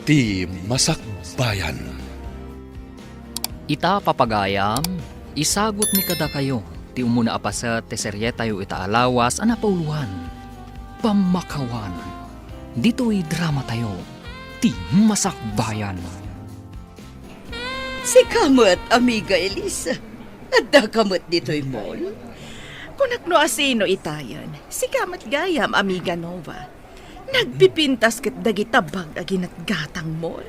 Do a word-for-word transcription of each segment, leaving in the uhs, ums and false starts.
Ti Masakbayan. Ita, papagayam, isagutmi kadakayo ti umuna a paset ti serietayo ita a lawas a napauluan, Pammakawan. Ditoy dramatayo, Ti Masakbayan. Sika met, Amiga Elisa. Addaka met ditoy mall? Kunak no asino itayen. Sika met gayam, Amiga Nova. Nagpipintas ket dagita bag a ginatgatangmon.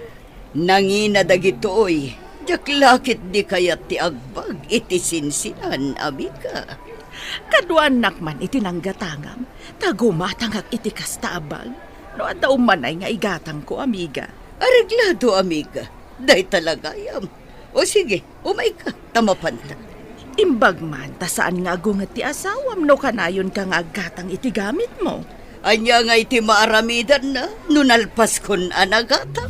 Nangina dagitoy, diak la ketdi kayat ti agbag iti sinsinan, amiga. Kaduaannak man iti nanggatangam, ta gumatangak iti kasta a bag. No adda ummanay nga igatangko, amiga. Areglado, amiga. Dayta la gayam. O sige, umayka, ta mapanta. Imbag man ta saan nga agunget ti asawam no kanayonka nga aggatang iti gamitmo. Ania ngay ti maaramidanna no nalpaskon a nagatang?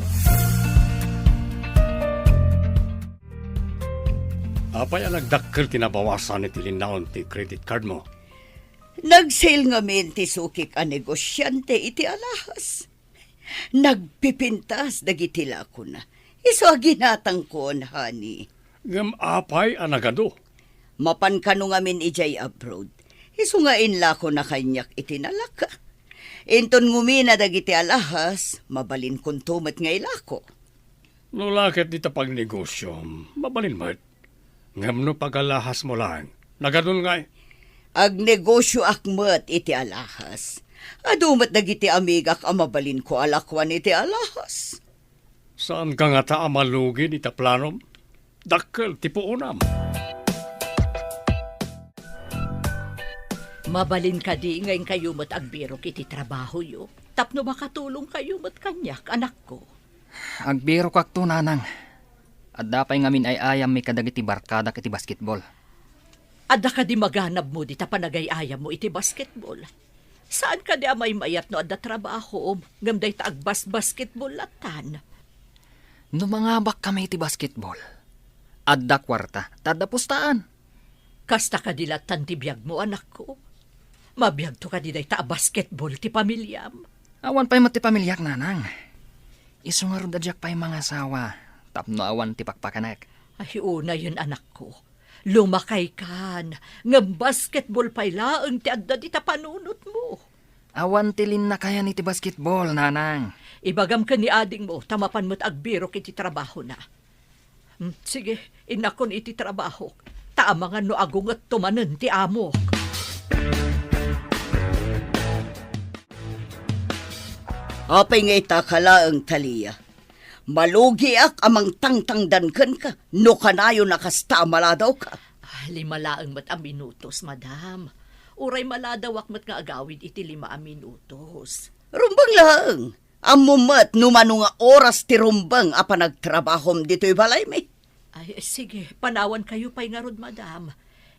Apay a nagdakkel ti nabawasan iti linnaon ti credit cardmo? Nag-sale ngamin ti sukik a negosiante iti alahas. Nagpipintas dagiti lakona. Isu a ginatangkon, honey. Ngem apay a nagadu? Mapan kano ngamin idiay abroad. Isu nga inlakona kaniak iti nalaka. Inton ngumina dagiti alahas, mabalinkonto met nga ilako. No la ket dita pagnegosiom, mabalin met. Ngem no pagalahasmo laeng, nagadun ngay? Agnegosioak met iti alahas. Adu met dagiti amigak a mabalinko a lakuan iti alahas. Saanka ngata a malugi ita planom? Dakkel ti puonam. Mabalin kadi nga inkayo met agbirok iti trabahoyo, tapno makatulongkayo met kaniak, anakko? Agbirokakto, nanang. Adda pay ngamin ay-ayammi kadagiti barkadak iti basketball. Adda kadi maganabmo dita panagay-ayammo iti basketball? Saan kadi a maymayat no adda trabahom, ngem dayta agbas-basketball lattan? No mangabakkami iti basketball, adda kuarta, ta adda pustaan. Kasta kadi lattan ti biagmo, anakko? Mabiagto kadi dayta a basketball ti pamiliam? Awan pay met ti pamiliak, nanang. Isu ngarud a diak pay mangasawa tapno awan ti pakpakanek. Ay, unayen, anakko. Lumakaykan, ngem basketball pay laeng ti adda dita panunotmo. Awan ti linnakayan iti basketball, nanang. Ibagam ken ni adingmo ta mapan met agbirok iti trabahona. Hmm, sige, innakon iti trabahok, ta amangan no agungetto manen ti amok. Apay nga itaka laeng, Talia? Malugiak a mangtangtangdan kenka no kanayon a kasta a maladawka. Ah, lima laeng met a minutos, madam. Uray maladawak met nga agawid iti lima a minutos. Rumbeng laeng. Ammom met no mano nga oras ti rumbeng a panagtrabahom ditoy balaymi? Ay, sige, panawankayo pay ngarud, madam.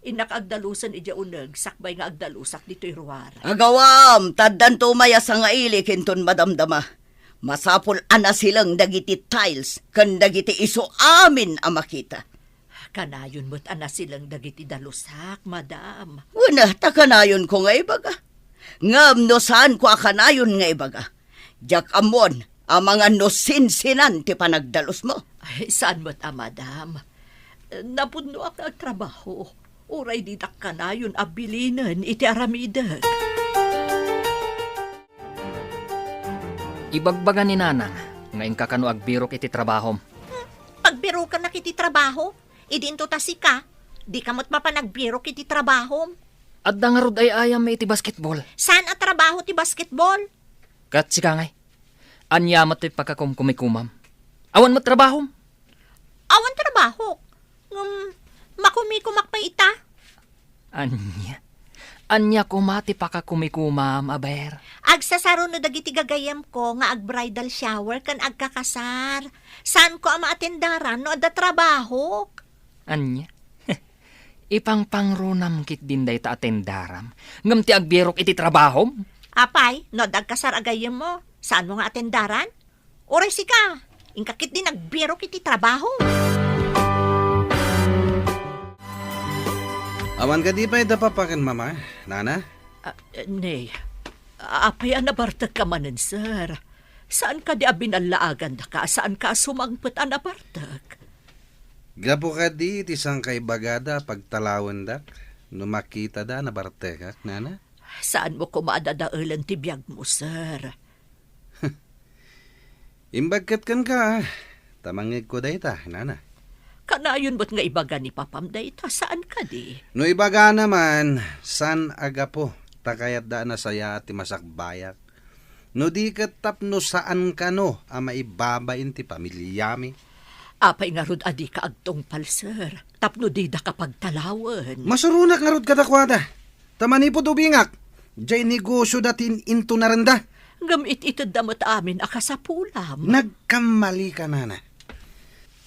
Innak agdalusen idiay uneg, sakbay nga agdalusak ditoy ruar. Agawam, ta addanto umay a sangailik inton madamdama. Masapul a nasileng dagiti tiles ken dagiti isu amin a makita. Kanayon met a nasileng dagiti dalusak, madam. Wen, ta kanayonko nga ibaga. Ngem no saanko a kanayon nga ibaga, diak ammon amangan no sinsinan ti panagdalusmo. Ay, saan met a, madam. Napudnoak nga agtrabaho. Uray didak kanayon a bilinen iti aramidek. Ibagbaga ni nanang nga inka kano agbirok iti trabahom. Hmm, pagbirokanak iti trabaho? Idinto ta sika, dika met mapan agbirok iti trabahom. Adda ngarud ay-ayam iti basketball. Saan a trabaho ti basketball? Ket sika ngay, ania met ti pakakumkumikumam? Awan met trabahom? Awan trabahok. Ngem, makumikumak pay ita. Ania? Ania koma ti pakakumikumam, aber? Agsasaruno dagiti gagayyemko nga ag-bridal shower ken agkakasar. Saanko a maatendaran no adda trabahok. Ania? Ipangpangrunam ketdin dayta atendaram, ngem ti agbirok iti trabahom? Apay, no adda agkasar a gayyemmo, saanmo nga atendaran? Uray sika, inka ketdin agbirok iti trabaho. Awan kadi pay da papa ken mama, nana? Ah, eh, ne. Apay a nabartekka manen, sir? Saan kadi a binallaagandaka a saanka a sumangpet a nabartek? Gapu kadi ti sangkaibagada a pagtalawendak no makitada a nabartekak, nana? Saanmo koma a dadaelen ti biagmo, sir. Imbag ket kenka, ta mangngegko dayta, nana. Kanayon met nga ibaga ni papam dayta, saan kadi? No ibagana man, saan a gapu ta kayatda a nasayaat ti masakbayak. No di ket tapno saan kano a maibabain ti pamiliami. Apay ngarud a dika agtungpal, sir, tapno didaka pagtalawen? Masuronak ngarud kadakuada. Ta manipud ubingak, diay negosyoda ti in-, intunarenda. Ngem it-itedda met amin a kasapulam. Nagkammalika, nana.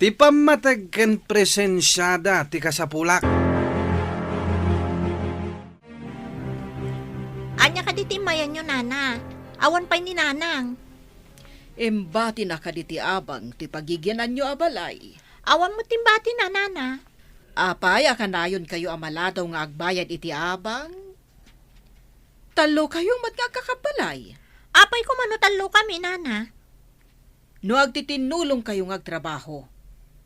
Ti pammateg ken presensiada ti kasapulak. Ania kadi ti immayanyo, nana? Awan pay ni nanang. Imbatina kadi ti abang ti pagigiananyo a balay? Awan met imbatina, nana. Apay a kanayonkayo a maladaw nga agbayad iti abang? Tallokayo met nga agkakabbalay. Apay koma no tallokami, nana? No agtitinnulongkayo nga agtrabaho,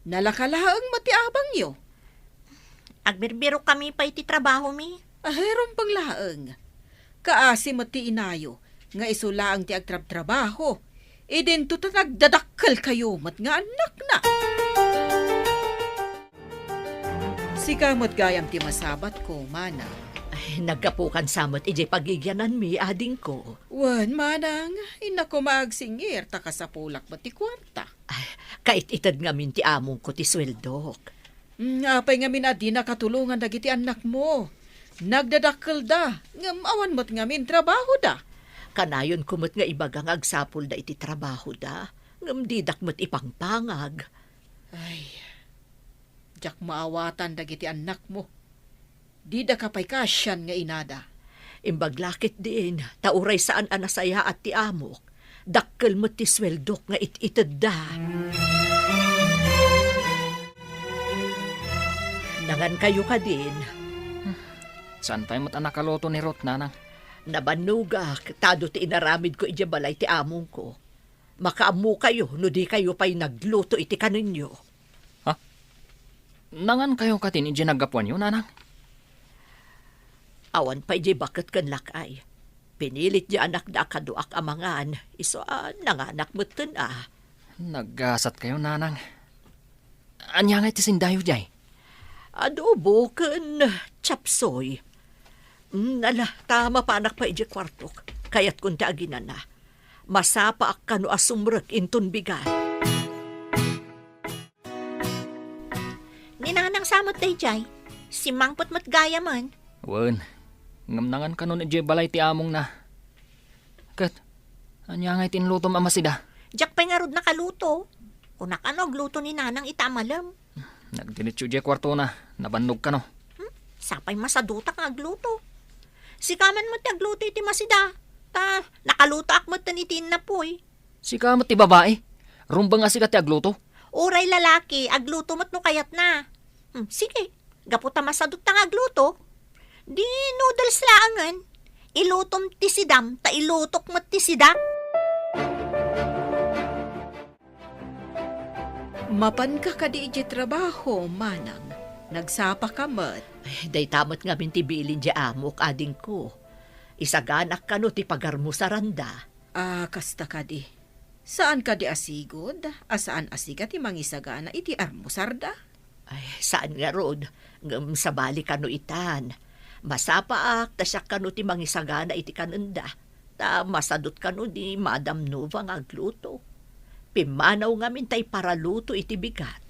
nalaka laeng met ti abangyo. Agbirbirok kami pay ti trabahomi. Ay, rumbeng laeng. Kaasi met ti inayo nga isu laeng ti agtrabtrabaho, idinto ta nagdadakkelkayo met nga annakna. Sika met gayam ti masabatko, manang. Ay, naggapukan sa met idiay pagigiananmi, adingko. Wen, manang, innak koma agsingir ta kasapulak met ti kuarta. Ay, kait-ited ngamin ti amongko ti sueldok. Mm, apay ngamin a di nakatulongan dagiti annakmo? Nagdadakkelda, ngem awan met ngamin trabahoda. Kanayonko met nga ibaga nga agsapulda iti trabahoda, ngem didak met ipangpangag. Ay, diak maawatan dagiti annakmo. Didaka pay kaasian nga inada. Imbag la ketdin, ta uray saan a nasayaat ti amok, dakkel met ti sueldok nga it-itedda. Nangankayo kadin? Saan pay met a nakaluto ni Ruth, nanang? Nabannogak, ta adu ti inaramidko idiay balay ti amongko. Makaammokayo no dikayo pay nagluto iti kanenyo. Ha? Nangankayo katin idiay naggapuanyo, nanang? Awan pay diay baket ken lakay. Pinilit diay anakda a kaduak a mangan, isu a nanganak metten a. Naggasatkayo, nanang. Ania ngay ti sindayo diay? Adobo ken chapsoy. Mm, ala, ta mapanak pay idiay kuartok. Kayatkon ti aginana. Masapaak kano a sumrek inton bigat. Ni nanang sa met daydiay, simmangpet met gayamen. Wen, ngem nangan kano idiay balay ti amongna. Ket, ania ngay ti inlutom a masida? Diak pay ngarud nakaluto. Kunak a no agluto ni nanang ita a malem. Nagdiretso idiay kuartona, nabannog kano. Hmm? Sapay masadutak nga agluto. Sika man met ti agluto iti masida. Ta, nakalutoak metten iti innapoy. Sika met ti babai. Rumbeng a sika ti agluto. Uray lalaki, agluto met no kayatna. Hmm, sige, gapu ta masadutta nga agluto, di noodles laengen. Ilutom ti sidam, ta ilutok met ti sidak. Mapanka kadi idiay trabaho, manang? Nagsapaka met? Ay, dayta met ngamin ti bilin diay amok, adingko. Isaganak kano ti pagarmusaranda. Ah, kasta kadi. Saan kadi a sigud a saan a sika ti mangisagana iti armusarda? Ay, saan ngarud, ngem sabali kano itan. Masapaak ta siak kano ti mangisagana iti kanenda, ta masadut kano ni Madam Nova nga agluto. Pimmanaw ngamin ta iparaluto iti bigat.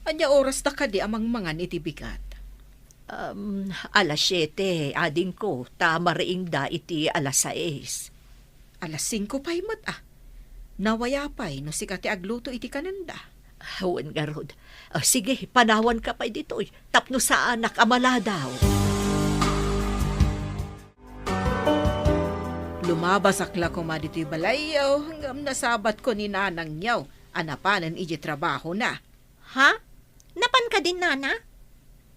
Ania oras ta kadi a mangmangan iti bigat? Um, alas siete, adingko, ta mariingda iti alas sais. Alas singko pay met, a. Nawaya pay no sika ti agluto iti kanenda. Wen ngarud. Ah, sige, panawanka pay ditoy, tapno saanak a maladaw. Lumabasak la koma ditoy balayyo, ngem nasabatko ni nanangyo a napanen idiay trabahona. Ha? Napan kadin, nana?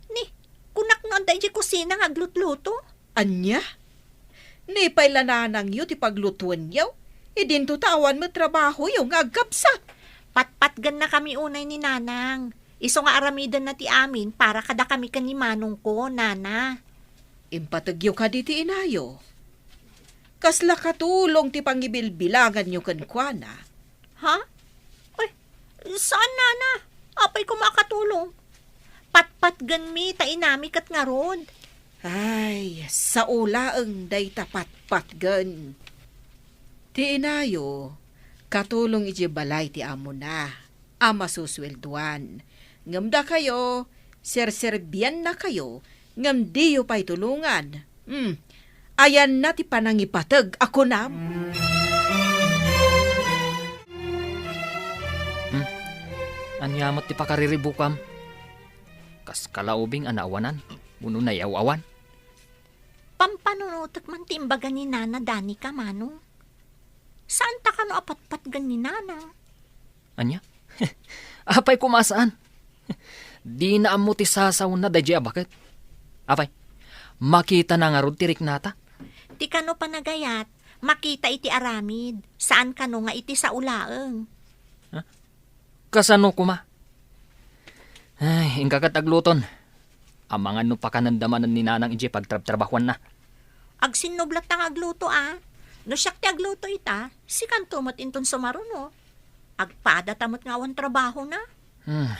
Ni, kunak no adda idiay kusina nga aglutluto? Ania? Ni pay la nanangyo ti paglutuenyo? Idinto ta awan met trabahoyo nga agkabsat. Patpatgennakami unay ni Nanang. Isu nga aramidenna ti amin para kadakami ken ni Manongko, Nana. Impategyo kadi ti inayo. Kasla katulong ti pangibilbilanganyo kenkuana. Ha? Ay, saan, Nana? Apay koma a katulong? Patpatgenmi ta inami ket ngarud. Ay, sao laeng dayta patpatgen. Ti inayo, katulong idiay balay ti amona a masusueldoan. Ngem dakayo, serserbiannakayo, ngem diyo pay tulongan. Hmm, ayanna ti panangipateg a kunam? Hmm? Ania met ti pakariribukam? Kas kalaubing a naawanan, wenno nayaw-awan? Pampanunotek man ti imbaga ni Nana Danica, Manong. Saanta kano a patpatgen ni Nana? Ania? Apay koma a saan? Dina ammo ti sasaona daydiay a baket. Apay, makitana ngarud ti riknata? Ti kano panagayat, makita iti aramid, saan kano nga iti sao laeng. Ha? Kasano koma? Ay, inka ket agluton. Amangan no pakanenda manen ni Nanang idiay pagtrabtrabahuanna. Agsinnublatta nga agluto a. No siak ti agluto ita, sikanto met inton sumaruno. Agpadata met nga awan trabahona. Hmm.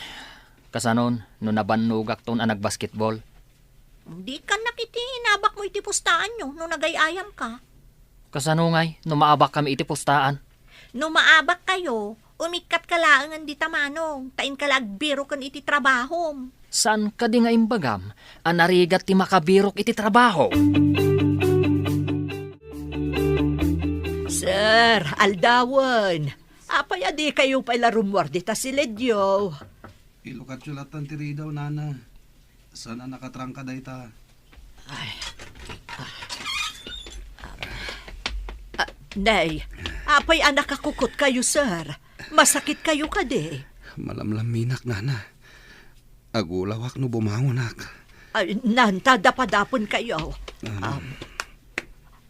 Kasanon, no nabannogakton a nagbasketball? Dikannak iti inabakmo iti pustaanyo no nagay-ayamka. Kasano ngay no maabakkami iti pustaan? No maabakkayo, umikkatka laengen dita, Manong, ta inka la agbiroken iti trabahom. Saan kadi nga imbagam a narigat ti makabirok iti trabaho? Sir, aldawen. Apay a dikayo pay la rummuar dita siledyo? Ilukatyo lattan ti ridaw, Nana. Saan a nakatrangka dayta. Ay. Ah. Ah, ah, Nay, apay a nakakukot kayo, sir? Masakit kayo kadi? Malamlaminak, Nana. Agulawak no bumangonak. Ay, nanta, dapadapen kayo. Um, Um,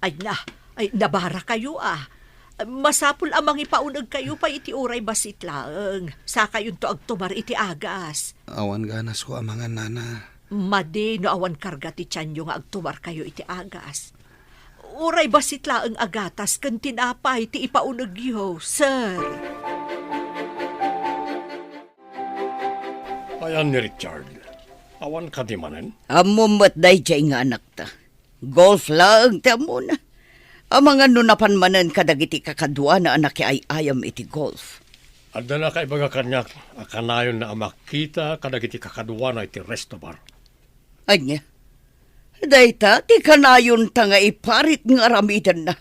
ay na, ay, nabara kayo, ah. Masapul a mangipauneg kayo pay iti uray bassit laeng. Sakayonto agtumar iti agas. Awan ganasko a mangan, Nana. Madi no awan karga ti tianyo nga agtumar kayo iti agas. Uray bassit laeng a gatas ken tinapay ti ipaunegyo, sir. Ayan ni Richard. Awan kadi manen? Ammom met daydiay nga anakta. Golf laeng ti ammona. Amangan no napan manen kadagiti kakaduana a nakiay-ayam iti golf. Adda nakaibaga kaniak a kanayonna a makita kadagiti kakaduana iti resto bar. Ania? Dayta ti kanayonta nga iparit nga aramidenna.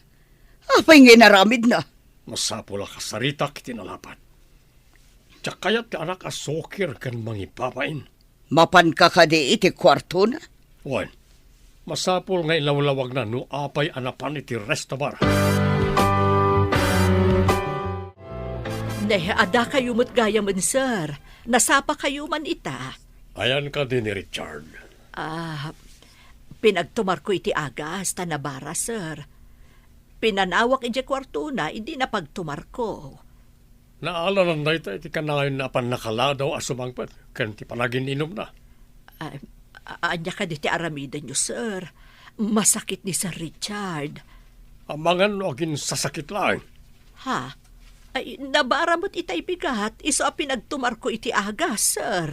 Apay nga inaramidna? Masapul a kasaritak iti nalapad. Diak kayat ti anak a sukir ken mangibabain. Mapanka kadi iti kuartona? Wen, masapul nga ilawlawagna no apay a napan iti resto bar. Ne, adda kayo met gayamen, sir. Nasapa kayo man ita. Ayan kadi ni Richard? Ah, pinagtumarko iti agas ta nabara, sir. Pinanawak idiay kuartona idi napagtumarko. Naalanan dayta iti kanayonna a pannakaladaw a sumangpet ken ti panagin-inumna. Ah, a-, ania kadi ti aramidenyo, sir? Masakit ni Sir Richard. Amangan no aginsasakit laeng. Ha? Ay, nabara met itay bigat, isu a pinagtumarko iti agas, sir.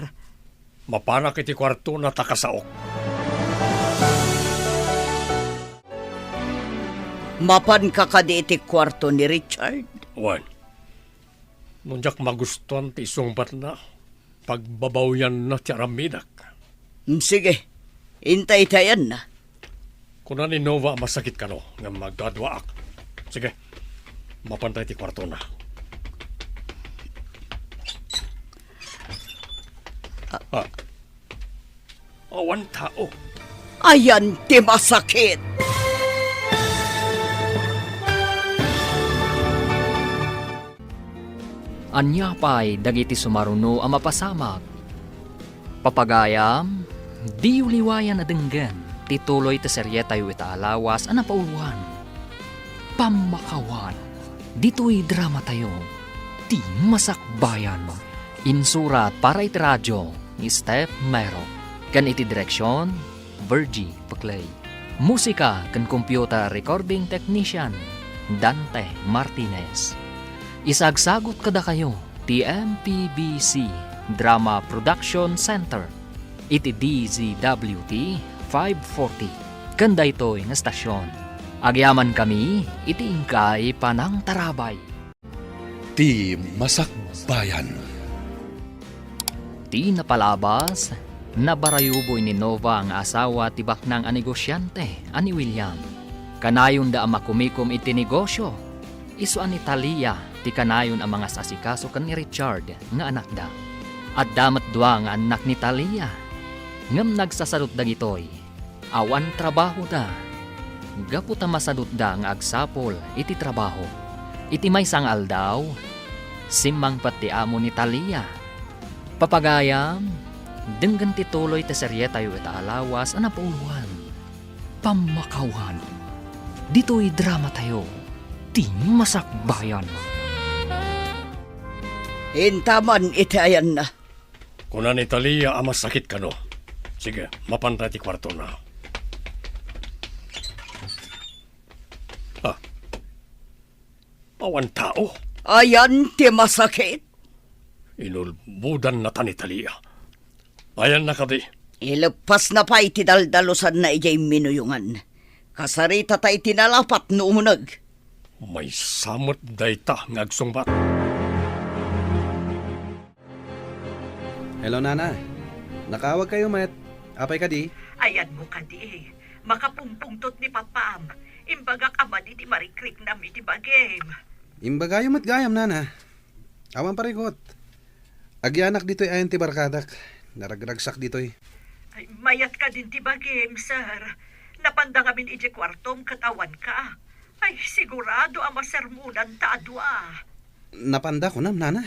Mapanak iti kuartona ta kasaok. Mapanka kadi iti kuarto ni Richard? Wen. No diak magustuan ti isungbatna, pagbabawianna ti aramidek. Mm, sige. Intaytayanna. Kuna ni Nova a masakit kano ngem magduaduaak. Sige, mapantay ti kuartona. Ah. Ah. Awan tao. Ayan ti masakit. Ania pay dagiti sumaruno a mapasamak? Papagayam, diyo liwayan a denggen ti tuloy ti serietayo ita a lawas a napauluan, Pammakawan. Ditoy dramatayo, Ti Masakbayan. Insurat para iti radio ni Steph Mero. Ken iti direksion, Virgie Peclay. Musika ken computer recording technician, Dante Martinez. Isagsagut kadakayo ti M P B C Drama Production Center iti D Z W T five forty. Ken daytoy nga estasion, agyamankami iti inkay panangtarabay. Ti Masakbayan. Ti napalabas, nabarayuboy ni Nova nga asawa ti baknang a negosiante a ni William. Kanayonda a makumikom iti negosio. Isu a ni Talia ti kanayon a mangas-asikaso ken ni Richard nga anakda. Adda met dua nga annak ni Talia, ngem nagsasadut dagitoy. Awan trabahoda. Gapu ta masadutda nga agsapul iti trabaho. Iti maysa nga aldaw, simmangpet ti amo ni Talia. Papagayam, denggen ti tuloy ti serietayo ita a lawas a napuloan. Pammakawan. Ditoy dramatayo, Ti Masakbayan. Intaman iti ayanna. Kuna ni Talia a masakit kano. Sige, mapanta ti kuartona. Ah. Awan tao. Ayan ti masakit. Inulbodan na ta ni Talia. Ayanna kadi. Ileppasna pay ti daldalusanna idiay minuyongan. Kasarita ta iti nalapat no umuneg. Maysa met dayta nga agsungbat. Hello, Nana. Nakaawag kayo met. Apay kadi? Ayanmo kadi. Makapungpungtot ni Papam. Imbagak a madi ti marikriknam iti bagim. Imbagayo met gayam, Nana. Awan parigot. Agyanak ditoy ayan ti barkadak. Naragragsak ditoy. Ay, mayat kadin ti bagim, sir. Napanda ngamin idiay kuartom ket awanka. Ay, sigurado a masermonan ta a dua. Napanda kunam, Nana.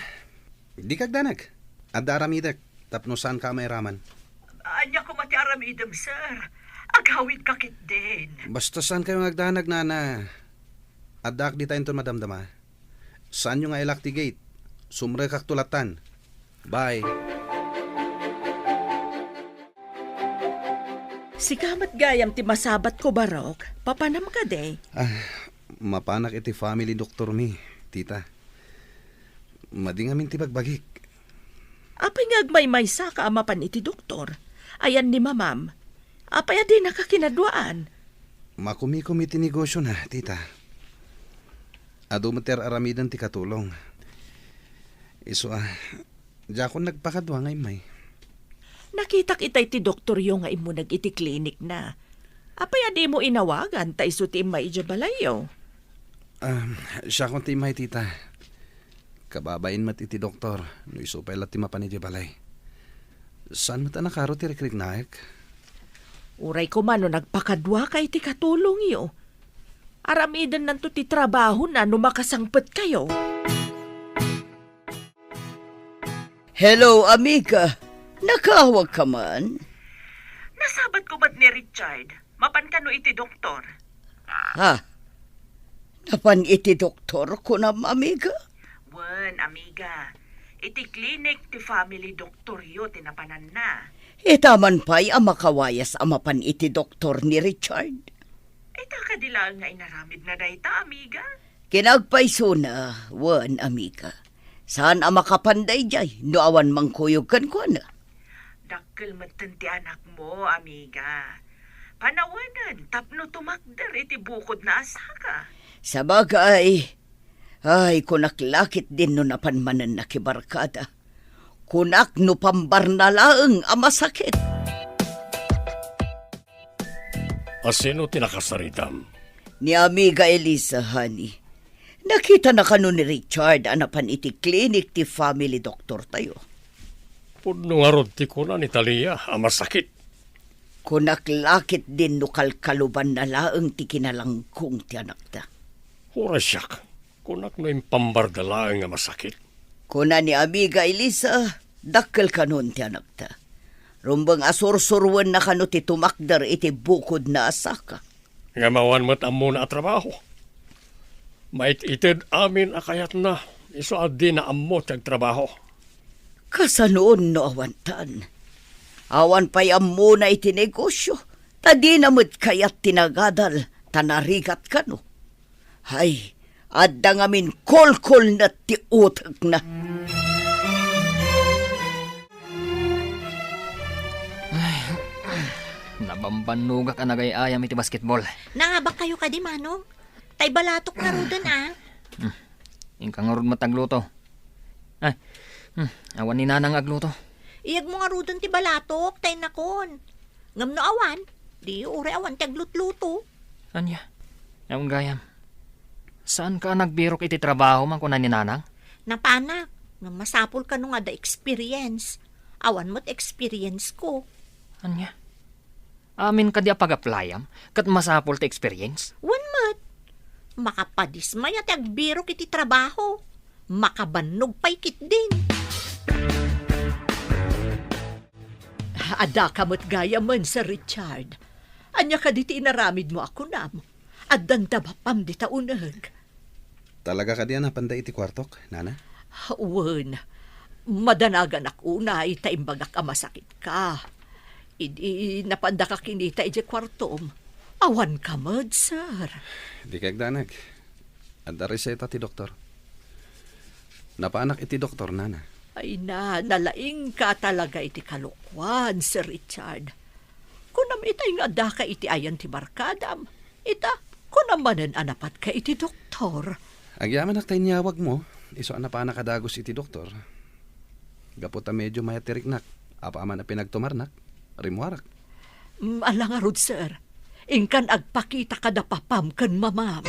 Dika agdanag. Adda aramidek tapno saanka a mairaman. Ania koma ti aramidem, sir? Agawidka ketdin. Basta saankayo nga agdanag, Nana. Addaak dita inton madamdama. Saanyo nga ilak ti gate. Sumrekakto lattan. Bye. Sika met gayam ti masabatko, Barok. Papanam kadi? Ah, mapanak iti family doctor mi, tita. Madi ngamin ti bagbagik. Apay nga agmaymaysaka a mapan iti doktor? Ayan ni mamam. Apay a dinaka kinaduaan? Makumikom iti negosiona, tita. Adu met ti ar-aramiden ti katulong. Isu a, diakon nagpakadua nga immay. Nakitak itay ti doktoryo nga immuneg iti klinikna. Apay a dimo inawagan ta isu ti immay idiay balayyo? Um, siakon ti immay, tita. Kababain met iti doktor no isu pay la ti mapan idiay balay. Saan met a nakaro ti rikriknaek? Uray koma no nagpakaduaka iti katulongyo. Aramidennanto ti trabahona no makasangpetkayo. Hello, amiga. Nakaawagka man? Nasabatko met ni Richard. Mapan kano iti doktor? Ha? Napan iti doktor, kunam, amiga? Wen, amiga. Iti klinik ti family doktoryo ti napananna. Ita man pay a makawayas a mapan iti doktor ni Richard. Ita kadi laeng nga inaramidna dayta, amiga? Kinagpaysona, wen, amiga. Saan a makapan daydiay no awan mangkuyog kenkuana? Dakkel metten ti anakmo, amiga. Panawanen tapno tumakder iti bukodna a saka. Sabagay, ay, kunak la ketdin no napan manen nakibarkada. Kunak no pambarna laeng a masakit. A sino ti nakasaritam? Ni Amiga Elisa, honey. Nakitana kano ni Richard a napan iti klinik ti family doktortayo. Pudno ngarud ti kuna ni Talia a masakit. Kunak la ketdin no kalkalubanna laeng ti kinalangkong ti anakta. Uray siak, kunak no impambarda laeng a masakit. Kuna ni Amiga Elisa, dakkel kanon ti anakta. Rumbeng a sursuroenna kano ti tumakder iti bukodna a saka. Ngem awan met ammona a trabaho. Mait-ited amin a kayatna, isu a dina ammo ti agtrabaho. Kasanoon no awantan? Awan pay ammona iti negosio, ta dina met kayat ti nagadal, ta narigat kano. Hay, adda ngamin kolkolna ti utekna. Nabambannogak a nagay-ayam iti basketball. Nangabak kayo kadi, Manong? Tay balatok ngaruden, a. Hmm. Inka ngarud met agluto. Ay, hmm, awan ni Nanang agluto. Iyag mo ngaruden ti balatok, tay nakon. Ngem no awan, di uray awan ti aglutluto. Ania? Awan gayam. Saan ka a nagbirok iti trabaho man kuna ni Nanang? Napanak. Ngem masapul kano nga adda experience. Awan met experience ko. Ania? Amin kadi a pag-applyam, ket masapul ti experience? Wen met. Makapadismaya ti agbirok iti trabaho. Makabannog pay ketdin. Adda ka met gayamen, Sir Richard. Ania kadi ti inaramidmo a kunam? Addan da bapam dita uneg. Talaga kadi a napanda iti kuartok, Nana? Wen, madanaganak unay ta imbagak a masakitka. Idi napandaka kinita idiay kuartom, awanka met, sir. Di kagdanag. Adda reseta ti doktor. Napanak iti doktor, Nana. Ay na, nalaingka talaga iti kalokuan, Sir Richard. Kunam itay nga addaka iti ayan ti barkadam. Ita, kunam manen a napatka iti doktor. Agyamanak ta inyawagmo, isu a napanak a dagus iti doktor. Gapu ta medio mayat ti riknak, apaman a pinagtumarnak, rimmuarak. Mm, ala ngarud, sir. Inkan agpakita kada papam ken mamam.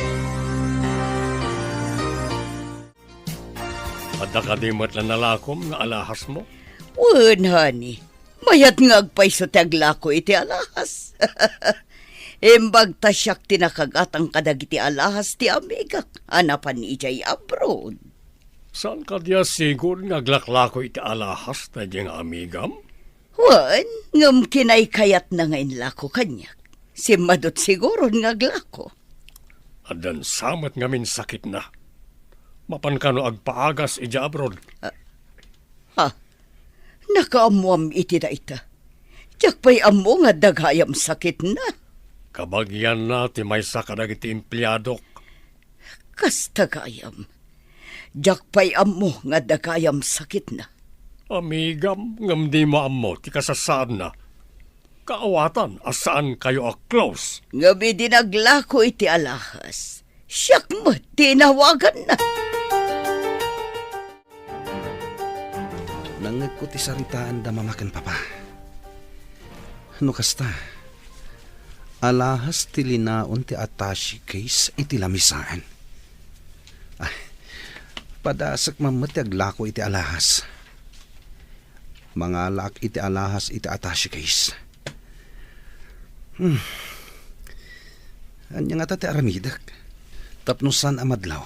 Adda kadi met la nalakom nga alahasmo? Wen, honey. Mayat nga agpayso ti aglako iti alahas. Imbag ta siak ti nakagatang kadagiti alahas ti amigak a napan idiay abroad. Saan kadi a sigud nga aglaklako iti alahas daydiay nga amigam? Wen, ngem kinaykayatna nga inlako kaniak. Simmadut siguron nga aglako. Addan sa met ngamin sakitna. Mapan kano agpaagas idiay abroad? Ah, ha? Nakaammoam iti dayta. Diak pay ammo nga adda gayam sakitna. Kabagianna ti maysa kadagiti empleadok. Kasta gayam. Diak pay ammo nga adda gayam sakitna. Amigam, ngem dimo ammo ti kasasaadna. Kaawatan a saankayo a close. Ngem idi naglako iti alahas, siak met ti inawaganna. Nangngegko ti saritaanda mama ken papa. No kasta, alahas ti linaon ti attache case iti lamisaen. Ay, padasek man met ti aglako iti alahas. Mangalaak iti alahas iti attache case. Hmm. Ania ngata ti aramidek? Tapno saan a madlaw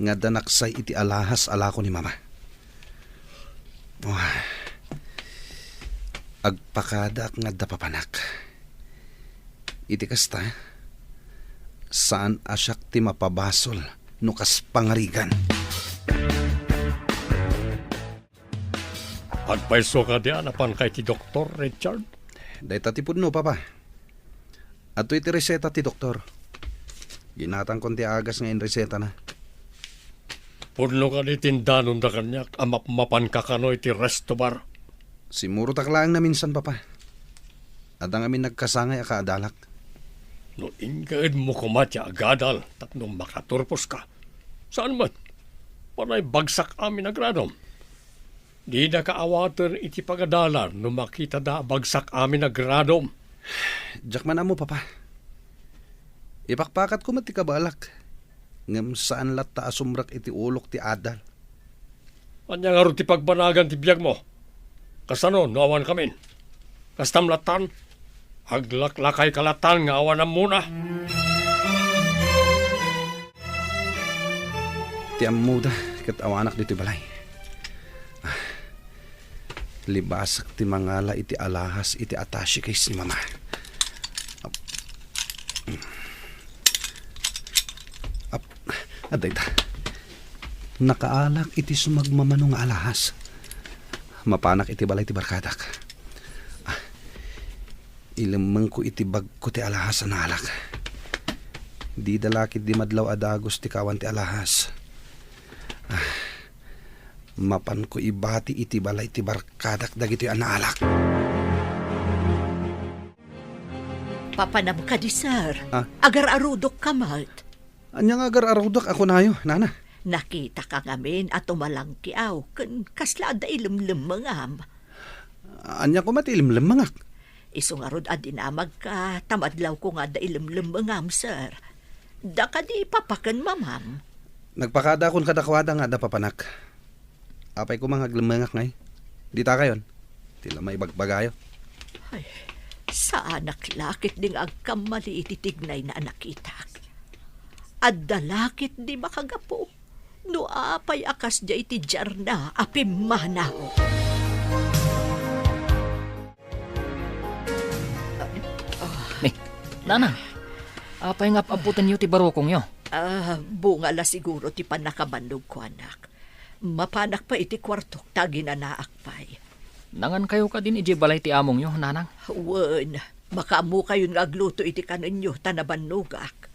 nga adda naksay iti alahas a lako ni mama. Wah. Agpakadaak nga adda papanak. Iti kasta, saan a siak ti mapabasol no kas pangarigan. Agpayso kadi a napanka iti doktor, Richard? Dayta ti pudno, Papa. Adtoy ti reseta ti doktor. Ginatangkon ti agas nga inresetana. Pudno kadi ti indanonda kaniak a mapmapanka kano iti resto bar? Simmurotak laeng naminsan, Papa. Adda ngamin nagkasangay a kaadalak. No inkaedmo koma ti agadal tapno makaturposka, saan met? Panay bagsak amin a gradom. Didaka awaten iti pagadalan no makitada a bagsak amin a gradom. Diak man ammo, Papa. Ipakpakatko met ti kabaelak, ngem saan latta a sumrek iti ulok ti adal. Ania ngarud ti pagbanagan ti biagmo? Kasano no awan kamin? Kastam lattan? Aglaklakayka lattan nga awan ammona? Ti ammoda ket awanak ditoy balay. Ah, libasak ti mangala iti alahas iti attache case ni Mama. Ap-, ap-, Adda ita. Nakaalak iti sumagmamano nga alahas. Mapanak iti balay ti barkadak. Ah, ilemmengko iti bagko ti alahas a naalak. Dida la ketdi madlaw a dagus ti kawan ti alahas. Ah, mapanko ibati iti balay ti barkadak dagitoy a naalak. Papanam kadi, sir? Ah? Agar-arudok ka met. Ania nga agar-arudok a kunayo, nana? Nakita ka ngamin a tumalangkiaw, ken kasla adda ilemlemmengam. Ania koma ti ilemlemmengak? Isu ngarud a dinamag ka, ta madlaw ko nga adda ilemlemmengam, sir. Da kadi papa ken mamam? Nagpakadakon kadakuada nga adda papanak. Apay koma nga aglemmengak ngay? Dita kayon. Ti la maibagbagayo. Ay, saanak la ketdi nga agkammali iti tignayna a nakitak. Adda la ketdi makagapu no apay a kasdiay ti diarna a pimmanaw. Ni, nanang, apay nga ap-aputenyo ti barukongyo? Ah, bunga la siguro ti pannakabannogko, anak. Mapanak pay iti kuartok ta aginanaak pay. Nangankayo kadin idiay balay ti amongyo, nanang? Wen, makaammokayon nga agluto iti kanenyo ta nabannogak.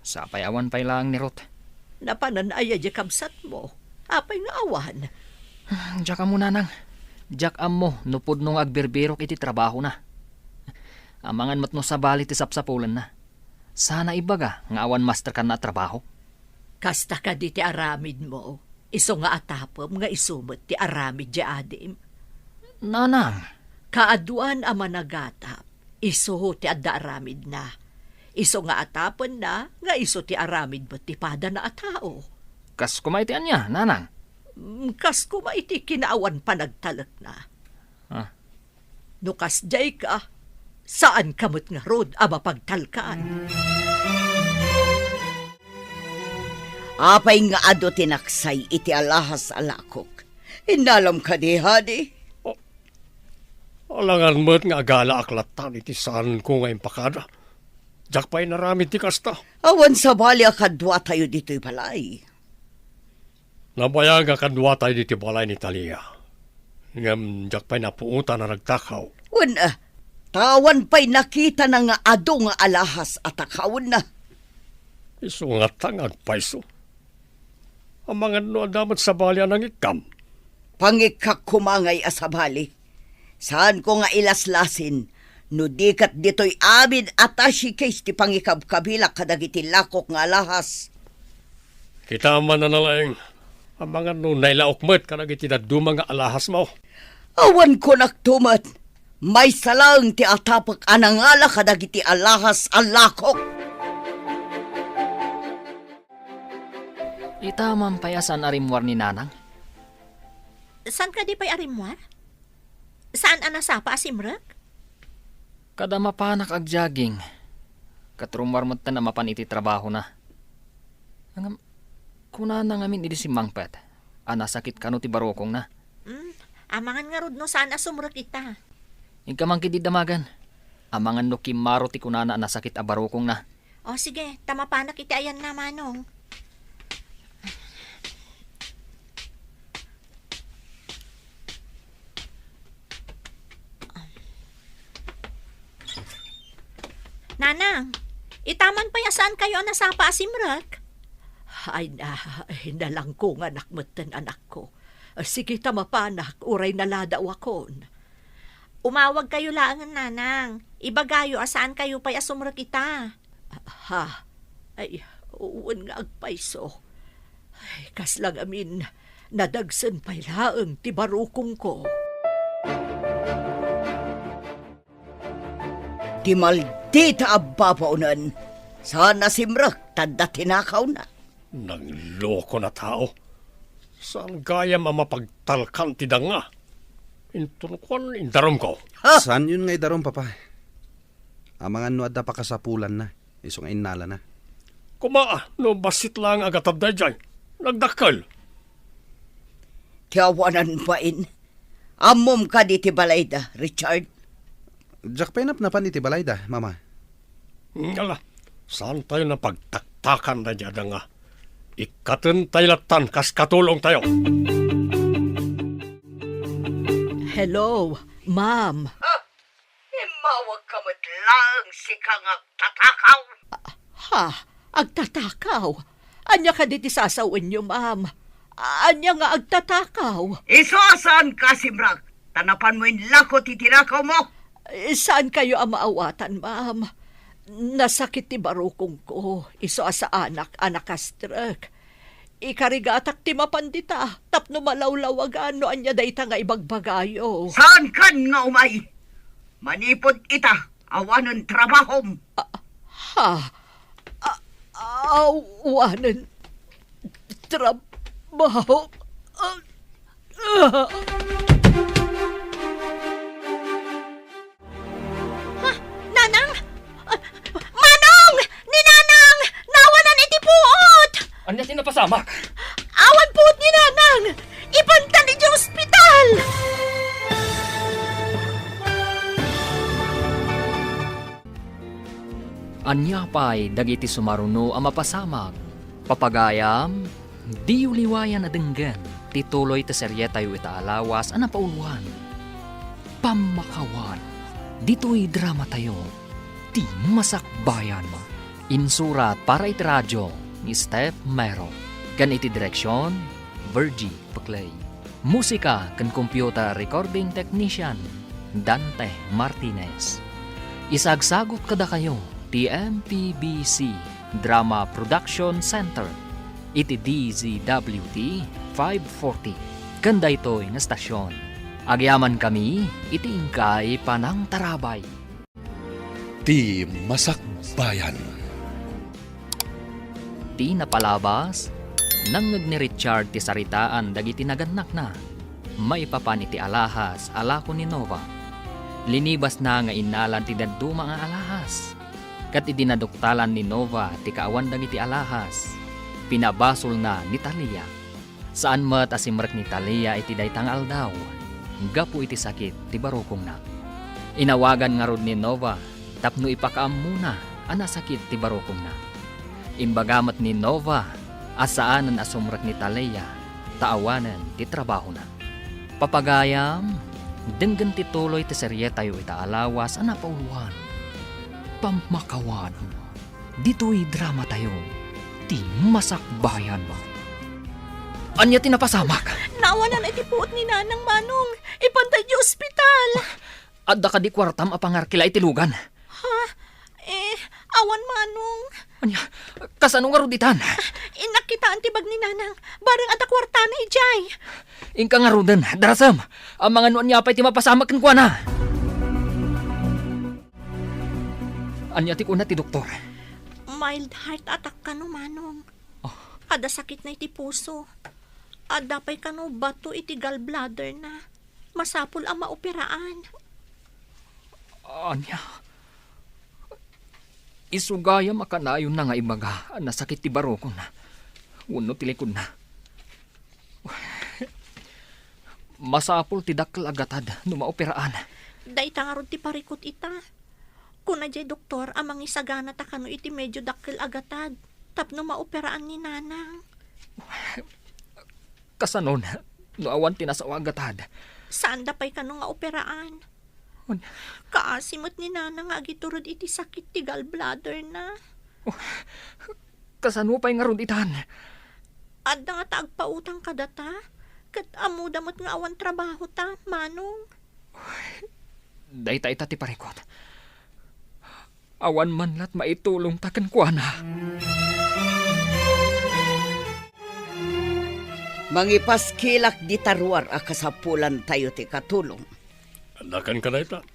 Sapay awan pay laeng ni Ruth. Napanan aya diay kabsatmo? Apay nga awan? Diak ammo, nanang. Diak ammo no pudno nga agbirbirok iti trabahona. Amangan met no sabali ti sapsapulenna. Sana ibaga nga awan master kanna a trabaho. Kasta kadi ti aramidmo, isu nga atapem nga isu met ti aramid diay adim? Nanang! Kaaduan a managatap, isu ti adda aramidna. Isu nga atapenna nga isu ti aramid met ti padana a tao. Kas koma iti ania, nanang? Mm, kas koma iti kinaawan panagtalekna. Ah. No kasdiay ka, saan ka met ngarud a mapagtalkan. Apay nga adu ti naksay iti alahas a lakok? Innalam kadi, hadi? Oh, alangan met nga agalaak latta iti saanko nga impakada. Diak pay inaramid ti kasta. Awan sabali a kaduatayo ditoy balay. Nabayag a kaduatayo ditoy balay ni Talia. Ngem diak pay napuotan a nagtakaw. Wen, ah, ta awan pay nakitana nga adu nga alahas a takawenna. Isu ngata nga agpayso. Amangan no adda met sabali a nangikkam. Pangikkak koma ngay a sabali. Saanko nga ilaslasin no di ket ditoy amin a attache case ti pangikabkabilak kadagiti lakok nga alahas. Kita man a nalaing, amangan no nailaok met kadagiti dadduma nga alahasmo. Awan kunakto met, maysa laeng ti atapek a nangala kadagiti alahas a lakok. Ita man pay a saan a rimmuar ni Nanang? Saan kadi pay a rimmuar? Saan a nasapa a simrek? Kada mapanak agjogging, ket rummuar metten a mapan iti trabahona. Ngem, kunana ngamin idi simmangpet a nasakit kano ti barukongna. Mm, amangan ngarud no saan a sumrek ita. Inka man ketdi damagen. Amangan no kimmaro ti kunana a nasakit a barukongna. O, sige, ta mapanak iti ayanna, Manong. Nanang, ita man pay a saan kayo a nasapa a simrek? Ay na, nalangkonganak metten, anakko. Sige ta mapanak, uray naladawakon. Umawag kayo laengen, Nanang. Ibagayo a saan kayo pay a sumrek ita. Ha? Ay, wen nga agpayso. Ay, kasla ngamin, nadagsen pay laeng ti barukongko. Ti maldita a babaonen, saan a simrek ta adda tinakawna. Nangloko na tao. Saan gayam a mapagtalkan ti danga? Inton kuan, indarumko. Ha? Saanyon nga idarum, Papa? Amangan no adda pakasapulanna, isu nga innalana. Koma, no bassit laeng a gatad daydiay, nagdakkel. Ti awanan bain. Ammom kadi ti balayda, Richard? Diak pay napnapan iti balayda, Mama. Ngala, saantayo a pagtaktakan daydiay a danga. Ikkatentayo lattan kas katulongtayo. Hello, ma'am. Ah, immawagka met laeng sika nga agtatakaw. Ha? Agtatakaw? Ania kadi ti sasawenyo, ma'am? Ania nga agtatakaw? Isu a saanka a simrek, ta napanmo inlako ti tinakawmo. Eh, saankayo a maawatan, ma'am. Nasakit ti barukongko, isu a saanak a nakastrek. Ikarigatak ti mapan dita, tapno malawlawagan no ania dayta nga ibagbagayo. Saankan nga umay? Manipud ita, awanen trabahom. Ah, ha? Ah, awanen trabaho? Ah, ah. Ha? Nanang? Ah, Manong! Ni Nanang! Naawanan iti puot! Ania ti napasamak? Awan puot ni Nanang! Ipantan idiay ospital! Ania pay dagiti sumaruno a mapasamak? Papagayam, diyo liwayan a denggen ti tuloy ti serietayo ita a lawas a napauluan. Pammakawan, ditoy dramatayo, Ti Masakbayan. Insurat para iti radio ni Steph Mero, ken iti direksion, Virgie Peclay. Musika ken computer recording technician, Dante Martinez. Isagsagut kadakayo ti M P B C Drama Production Center iti D Z W T five forty ken daytoy nga stasyon. Agyamankami iti inkay panangtarabay. Ti Masakbayan. Ti napalabas, nangngeg ni Richard ti saritaan dagiti nagannakna maipapan iti alahas a lako ni Nova. Linibasna nga innalan ti dadduma nga alahas. Ket idi naduktalan ni Nova ti kaawan dagiti alahas, pinabasolna ni Talia. Saan met a simrek ni Talia iti dayta nga aldaw, gapu iti sakit ti barukongna. Inawagan ngarud ni Nova tapno ipakaammona a nasakit ti barukongna. Imbaga met ni Nova a saanen a sumrek ni Talia ta awanen ti trabahona. Papagayam, denggen ti tuloy ti serietayo ita a lawas a napauluan. Pammakawan. Ditoy dramatayo, Ti Masakbayan. Ania ti napasamak? Naawanan iti puot ni Nanang, Manong. Ipanta idiay ospital. Adda kadi kuartam a pangarkila iti lugan? Ha? Eh, awan, Manong. Ania, kasano ngarud itan? Innak kitaan ti bag ni Nanang. Bareng adda kuartana idiay. Inka ngaruden, darasem. Amangan no ania pay ti mapasamak kenkuana. Ania ti kuna ti doktor? Mild heart attack kano, Manong. Oh. Adda sakitna iti puso. Adda pay kano bato iti gallbladderna. Masapul a maoperaan. Ania? Isu gayam a kanayonna nga ibaga a nasakit ti barukon wenno ti likodna. Masapul ti dakkel a gatad no maoperaan. Dayta ngarud ti parikut ita. Kuna diay doktor a mangisagana ta kano iti medio dakkel a gatad tapno maoperaan ni Nanang. Kasanon no awan ti nasao a gatad? Saanda pay kano nga operaan. Kaasi met ni Nanang nga agitured iti sakit ti gallbladderna. Kasano pay ngarud itan? Adda ngata agpautang kadata, ket ammoda met nga awan trabahota, Manong. Dayta ita ti parikut. Awan man lat maitulongta kenkuana. Mangipaskilak dita ruar a kasapulantayo ti katulong. Adda kenka dayta.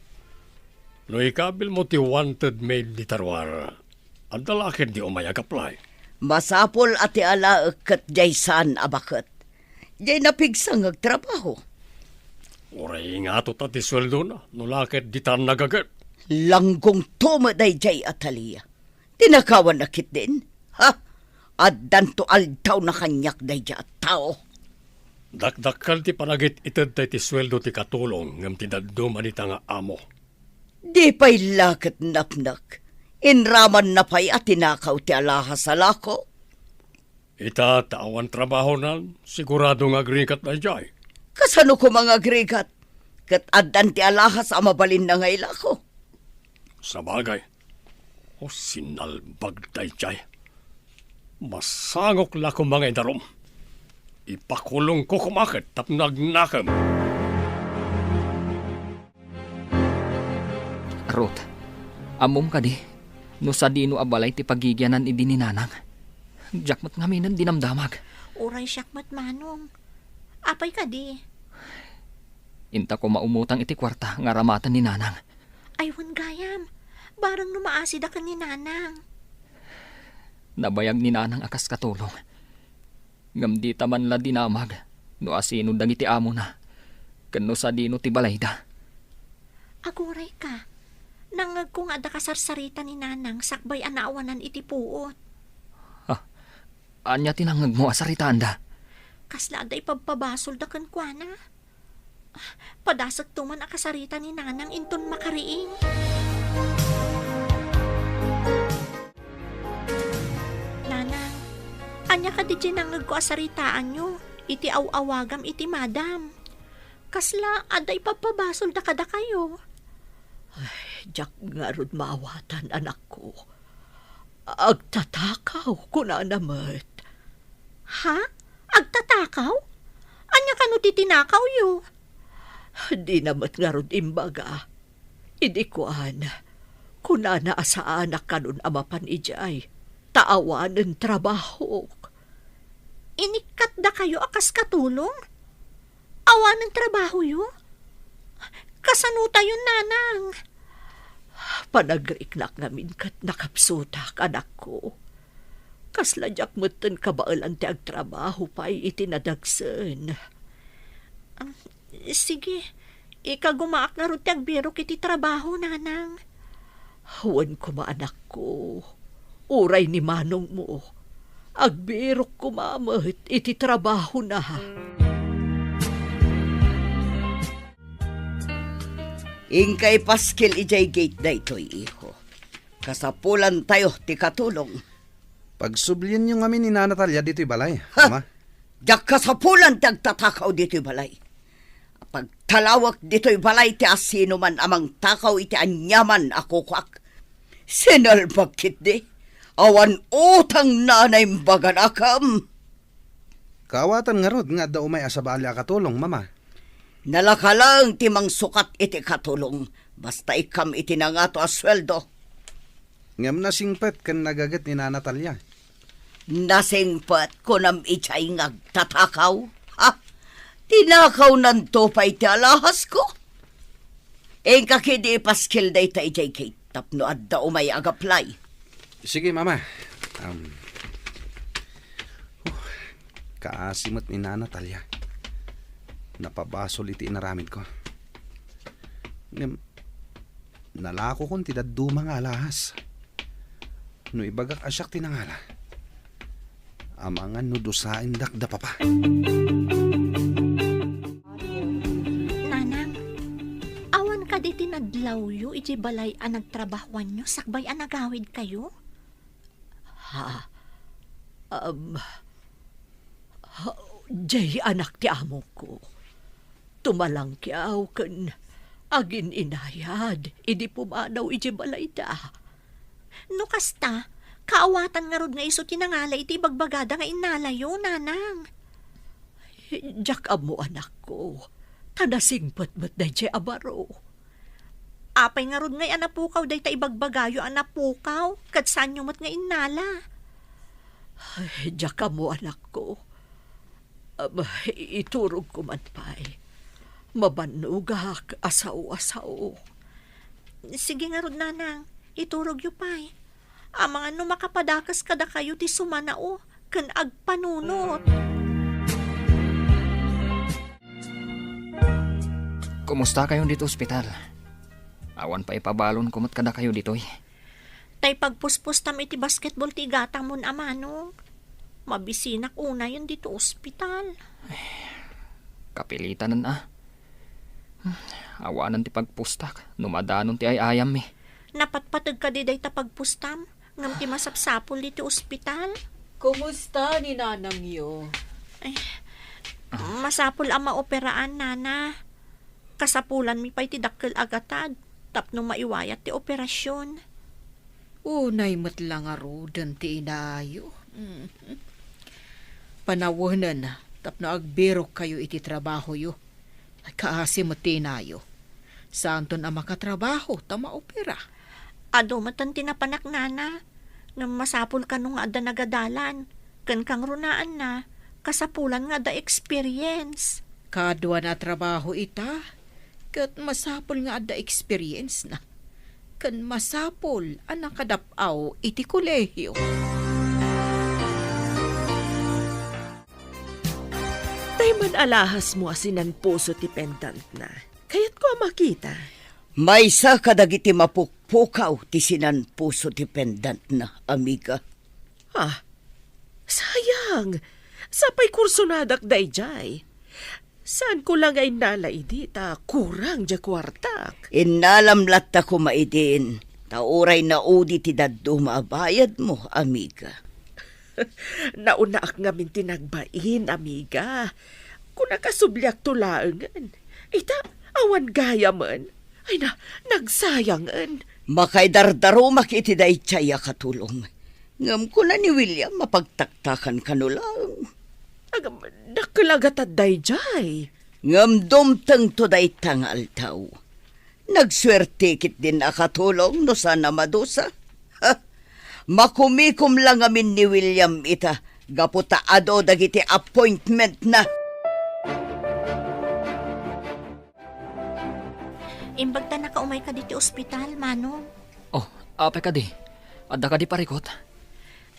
No ikabilmo ti wanted maid dita ruar, adda la ketdi umay ag-apply? Masapul a ti alaek ket diay saan a baket. Diay napigsa nga agtrabaho. Uray ingato ta ti sueldona, no la ket ditan nagaget. Langgongto met daydiay, Atalia. Tinakawanna ketdin? Ha? Addanto aldawna kaniak daydiay a tao. Dakdakkel ti panagit-itedta iti sueldo ti katulong ngem ti dadduma dita nga amo. Di pay la ket napnek. Inramanna pay a tinakaw ti alahas a lako. Ita ta awan trabahonan, sigurado nga agrigat daydiay. Kasano koma nga agrigat? Ket addan ti alahas a mabalinna nga ilako. Sabagay, o sinalbag daydiay. Masangok la koma nga idarum. Ipakulongko koma ket tapno agnakem. Ruth, ammom kadi no sadino a balay ti pagigianan idi ni Nanang? Diak met ngaminen dinamdamag. Uray siak met, Manong. Apay kadi? Inta koma umutang iti kuarta nga aramaten ni Nanang. Ay, wen gayam. Bareng no maasida ken ni Nanang. Nabayag ni Nanang a kas katulong. Ngem dita man la dinamag no asino dagiti amona, ken no sadino ti balayda. Agurayka, nangngegko nga adda kasarsarita ni Nanang sakbay a naawanan iti puot. Ha? Ania ti nangngegmo a saritaanda? Kasla adda ipabpabasolda kenkuana. Padasekto man a kasarita ni Nanang inton makariing. Nanang, ania kadi ti nangngegko a saritaanyo iti aw-awagam iti madam? Kasla adda ipabpabasolda kadakayo? Ay, diak ngarud maawatan, anakko. Agtatakaw, kunana met. Ha? Agtatakaw? Ania kano ti tinakawyo? Dina met ngarud imbaga. Idi kuan, kunana a saanak kanon a mapan idiay, ta awanen trabahok. Inikkatdakayo a kas katulong? Awanen trabahoyo? Kasanotayon, Nanang? Panagriknak ngamin ket nakapsutak, anakko. Kasla diak metten kabaelan ti agtrabaho pay iti nadagsen. Ah, sige, ikagumaak ngarud ti agbirok iti trabaho, Nanang. Wen koma, anakko, uray ni manongmo, agbirok koma met iti trabahona. Inka ipaskil idiay gate daytoy, iho. Kasapulantayo ti katulong. Pagsublienyo ngamin ni Nana Talia ditoy balay, Ha? Ama. Diak kasapulan ti agtatakaw ditoy balay. Pagtalawek ditoy balay ti asinoman a mangtakaw iti aniaman a kukuak. Sinalbag ketdi. Awan utang na naimbaganakem. Kaawatan ngarud nga adda umay a sabali a katulong, Mama. Nalaka laeng ti mangsukat iti katulong, basta ikkam iti nangato a sueldo. Ngem nasingpet ken nagaget ni Nana Talia. Nasingpet, kunam idiay nga agtatakaw? Ha? Tinakawnanto pay ti alahasko? Inka ketdi ipaskil dayta idiay gate tapno adda umay agaplay. Sige, Mama. Um, huh, kaasi met ni Nana Talia. Napabasol iti inaramidko. Ngem, nalakokon ti dadduma nga alahas. No ibagak a siak ti nangala, amangan no dusaendak da papa. Nanang, awan kadi ti nadlawyo iti balay a nagtrabahoanyo sakbay a nagawidkayo? Ha? Um, ha, diay anak ti amongko. Tumalangkiaw ken agin-inayad idi pumanaw idiay balayda. No kasta, kaawatan ngarud nga isu ti nangala iti ibagbagada nga innalayo, Nanang. Diak ammo, anakko, ta nasingpet met daydiay a baro. Apay ngarud ngay a napukaw dayta ibagbagayo a napukaw, ket saanyo met nga innala? Ay, diak ammo, anakko. Am, iturogko man pay. Mabannogak a sao a sao. Sige ngarud, Nanang, iturogyo pay. Amangan no makapadakes kadakayo ti sumanao ken agpanunot. Kumusta kayon ditoy ospital? Awan pay ipabalonko met kadakayo ditoy. Tay pagpuspustam iti basketball ti igatamon a manong. Mabisinak unayen ditoy ospital. Kapilitanen a. Awanen ti pagpustak no madanon ti ay-ayammi. Napatpateg kadi dayta pagpustam ngem ti masapsapul ditoy ospital? Kumusta ni nanangyo? Ay, masapul a maoperaan, Nana. Kasapulanmi pay ti dakkel a gatad tapno maiwayat ti operasyon. Unay met la ngaruden ti inayo. Mhm. Panawenen tapno agbirokkayo iti trabahoyo. Ay, kaasi met ti inayo. Saanton a makatrabaho ta maopera. Adu met ti napanak, Nana. Ngem masapul kano nga adda nagadalan. Ken kangrunaanna, kasapulan nga adda experience. Kaduana a trabaho ita, ket masapul nga adda experience na. Ken masapul a nakadap-aw iti kolehiyo. Tay man alahasmo a sinanpuso ti pendantna. Kayatko a makita. Maysa kadagiti mapukpukaw ti sinanpuso ti pendantna, amiga. Ah, sayang. Sapay kursonadak daydiay. Saanko la nga innala idi ta kurang diay kuartak. Innalam latta koma idin, ta uray naudi ti dadduma a bayadmo, amiga. Naunaak ngamin ti nagbain, amiga. Kunak a subliakto laengen. Ita, awan gayamen. Ay na, nagsayangen. Makaidardarumak iti daydiay a katulong. Ngem kuna ni William, mapagtaktakan kano laeng. Agam, dakkel a gatad daydiay. Ngem dumtengto dayta nga aldaw. Nagsuerte ketdin a katulong no saan a madusa. Ha? Makumikom la ngamin ni William ita gapu ta adu dagiti appointmentna. Imbag ta nakaumay kadi ti ospital, Manong. Oh, apay kadi? Adda kadi parikut?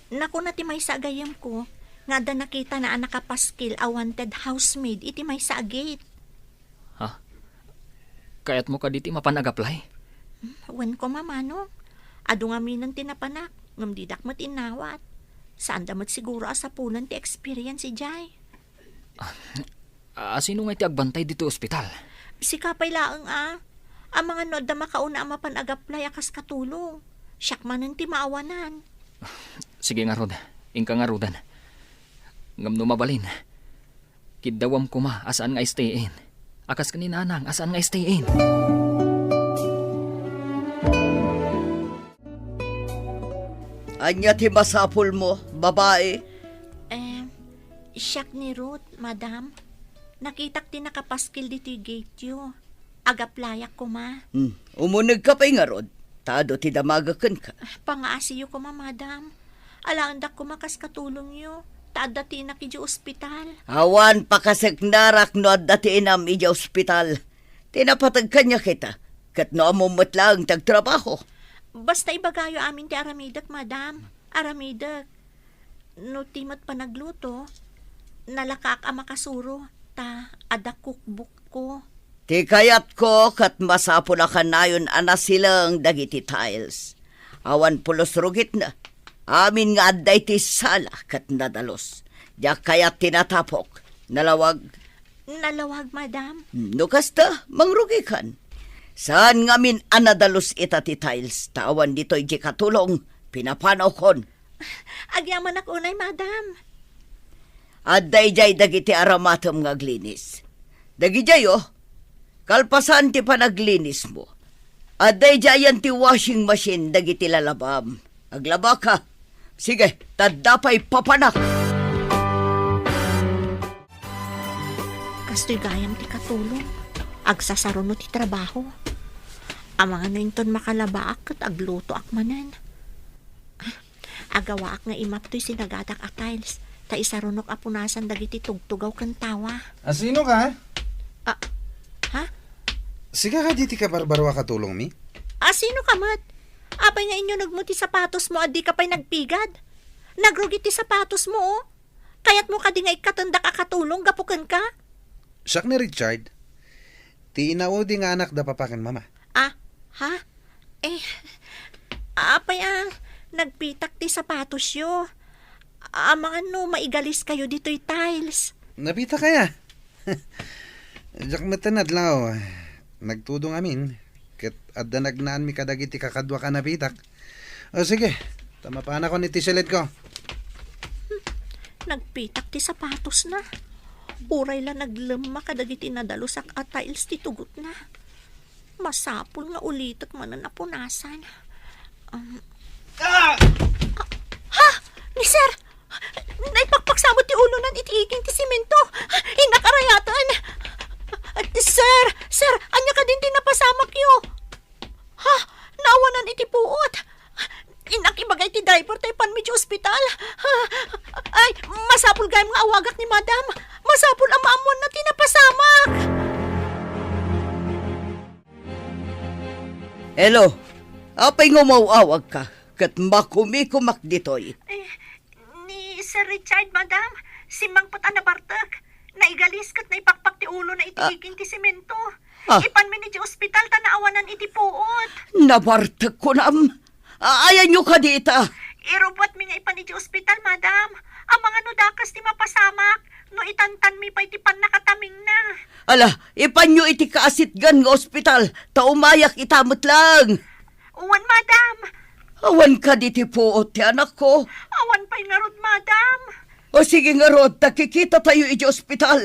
Nakuna ti maysa a gayyemko nga adda nakitana a nakapaskil a wanted housemaid iti maysa a gate. Ha? Kayatmo kadi ti mapan ag-apply? Hmm, wen koma, Manong. Adu ngaminen ti napanak, ngem didak met innawat. Saanda met siguro a sapulen ti experience idiay. Ah, sino ngay ti agbantay ditoy ospital? Sika pay laeng a. Amangan no adda makauna a mapan ag-apply a kas katulong. Siak manen ti maawanan. Sige ngarud, inka ngaruden. Ngem no mabalin, kiddawem koma a saan nga stay-in. A kas ken ni Nanang a saan nga stay-in. Ania ti masapulmo, babai? Eh, siak ni Ruth, madam. Nakitak ti nakapaskil ditoy gate-yo. Ag-applyak koma. Hmm, umunegka pay ngarud. Ta adu ti damaga kenka. Pangaasiyo koma, madam. Alaendak koma kas katulongyo. Ta adda ti inak idiay ospital. Awan pakaseknarak no adda ti inam idiay ospital. Ti napateg kaniak ita, ket no ammom met laeng ti agtrabaho. Basta ibagayo amin ti aramidek, madam. Aramidek. No ti met panagluto, nalakaak a makasuro, ta adda cookbook-ko. Ti kayatko ket masapul a kanayon a nasileng dagiti tiles. Awan pulos rugitna. Amin nga adda iti sala ket nadalus. Diak kayat ti natapok. Nalawag. Nalawag, madam. No kasta, mangrugikan. Saan ngamin a nadalus ita ti tiles, ta awan ditoy di katulong, pinapanawkon. Agyamanak unay, madam. Adda idiay dagiti aramatem nga aglinis. Dagidiay, oh. Kalpasan ti panaglinismo, adda idiayan ti washing machine dagiti lalabam. Aglabaka. Sige, ta adda pay papanak. Kastoy gayam ti katulong. Agsasaruno ti trabaho. Amangan no inton makalabaak ket aglutoak manen. Agawaak nga imap toy sinagadak a tiles, ta isarunok a punasan dagiti tugtugaw ken tawa. A, sino ka? Ah, ha? Sika kadi ti kabarbaro a katulongmi? A, sino ka met? Apay nga inyunegmo ti sapatosmo a dika pay nagpigad? Nagrugi ti sapatosmo, oh. Kayatmo kadi nga ikkatendak a katulong gapu kenka? Siak ni Richard. Ti inaudi nga anak da papa ken mama. Ah, ha? Eh, apay a, nagpitak ti sapatosyo. Amangan no maigaliskayo ditoy tiles. Napitak aya? Diak met adlaw. Nagtudong amin. Ket adda nagnaanmi kadagiti kakaduak a napitak. O sige, ta mapanakon iti silidko. Nagpitak ti sapatosna. Uray la naglemma kadagiti nadalusak a tiles ti tugotna. Masapul nga ulitek manen a punasan. Um, Ah! Ha? Ni Sir? Naipakpaksamot ti ulonan iti iging ti semento. Innak arayaten. Sir, sir, ania kadin ti napasamakyo? Ha? Naawanan iti puot. Innak ibaga iti driver ta ipanmi iti ospital. Ha? Ay, masapul gayam nga awagak ni Madam. Masapul a maammuanna ti napasamak. Hello, apay nga umaw-awagka ket makumikumak ditoy? Eh, ni Sir Richard, Madam, simmangpet a nabartek. Naigalis ket naipakpak ti ulona iti Ah. iging ti semento. Ah. Ipanmi iti ospital ta naawanan iti puot. Nabartek kunam. Ayanyo kadi ita? Irubbuatmi nga ipan iti ospital, Madam. Amangan no dakes ti mapasamak no itantanmi pay ti pannakatamingna. Ala, ipanyo iti kaasitgan nga ospital, ta umayak ita met laeng. Wen, Madam. Awan kadi ti puot ti anakko? Awan pay ngarud, Madam. O sige ngarud, ta kikitatayo iti ospital.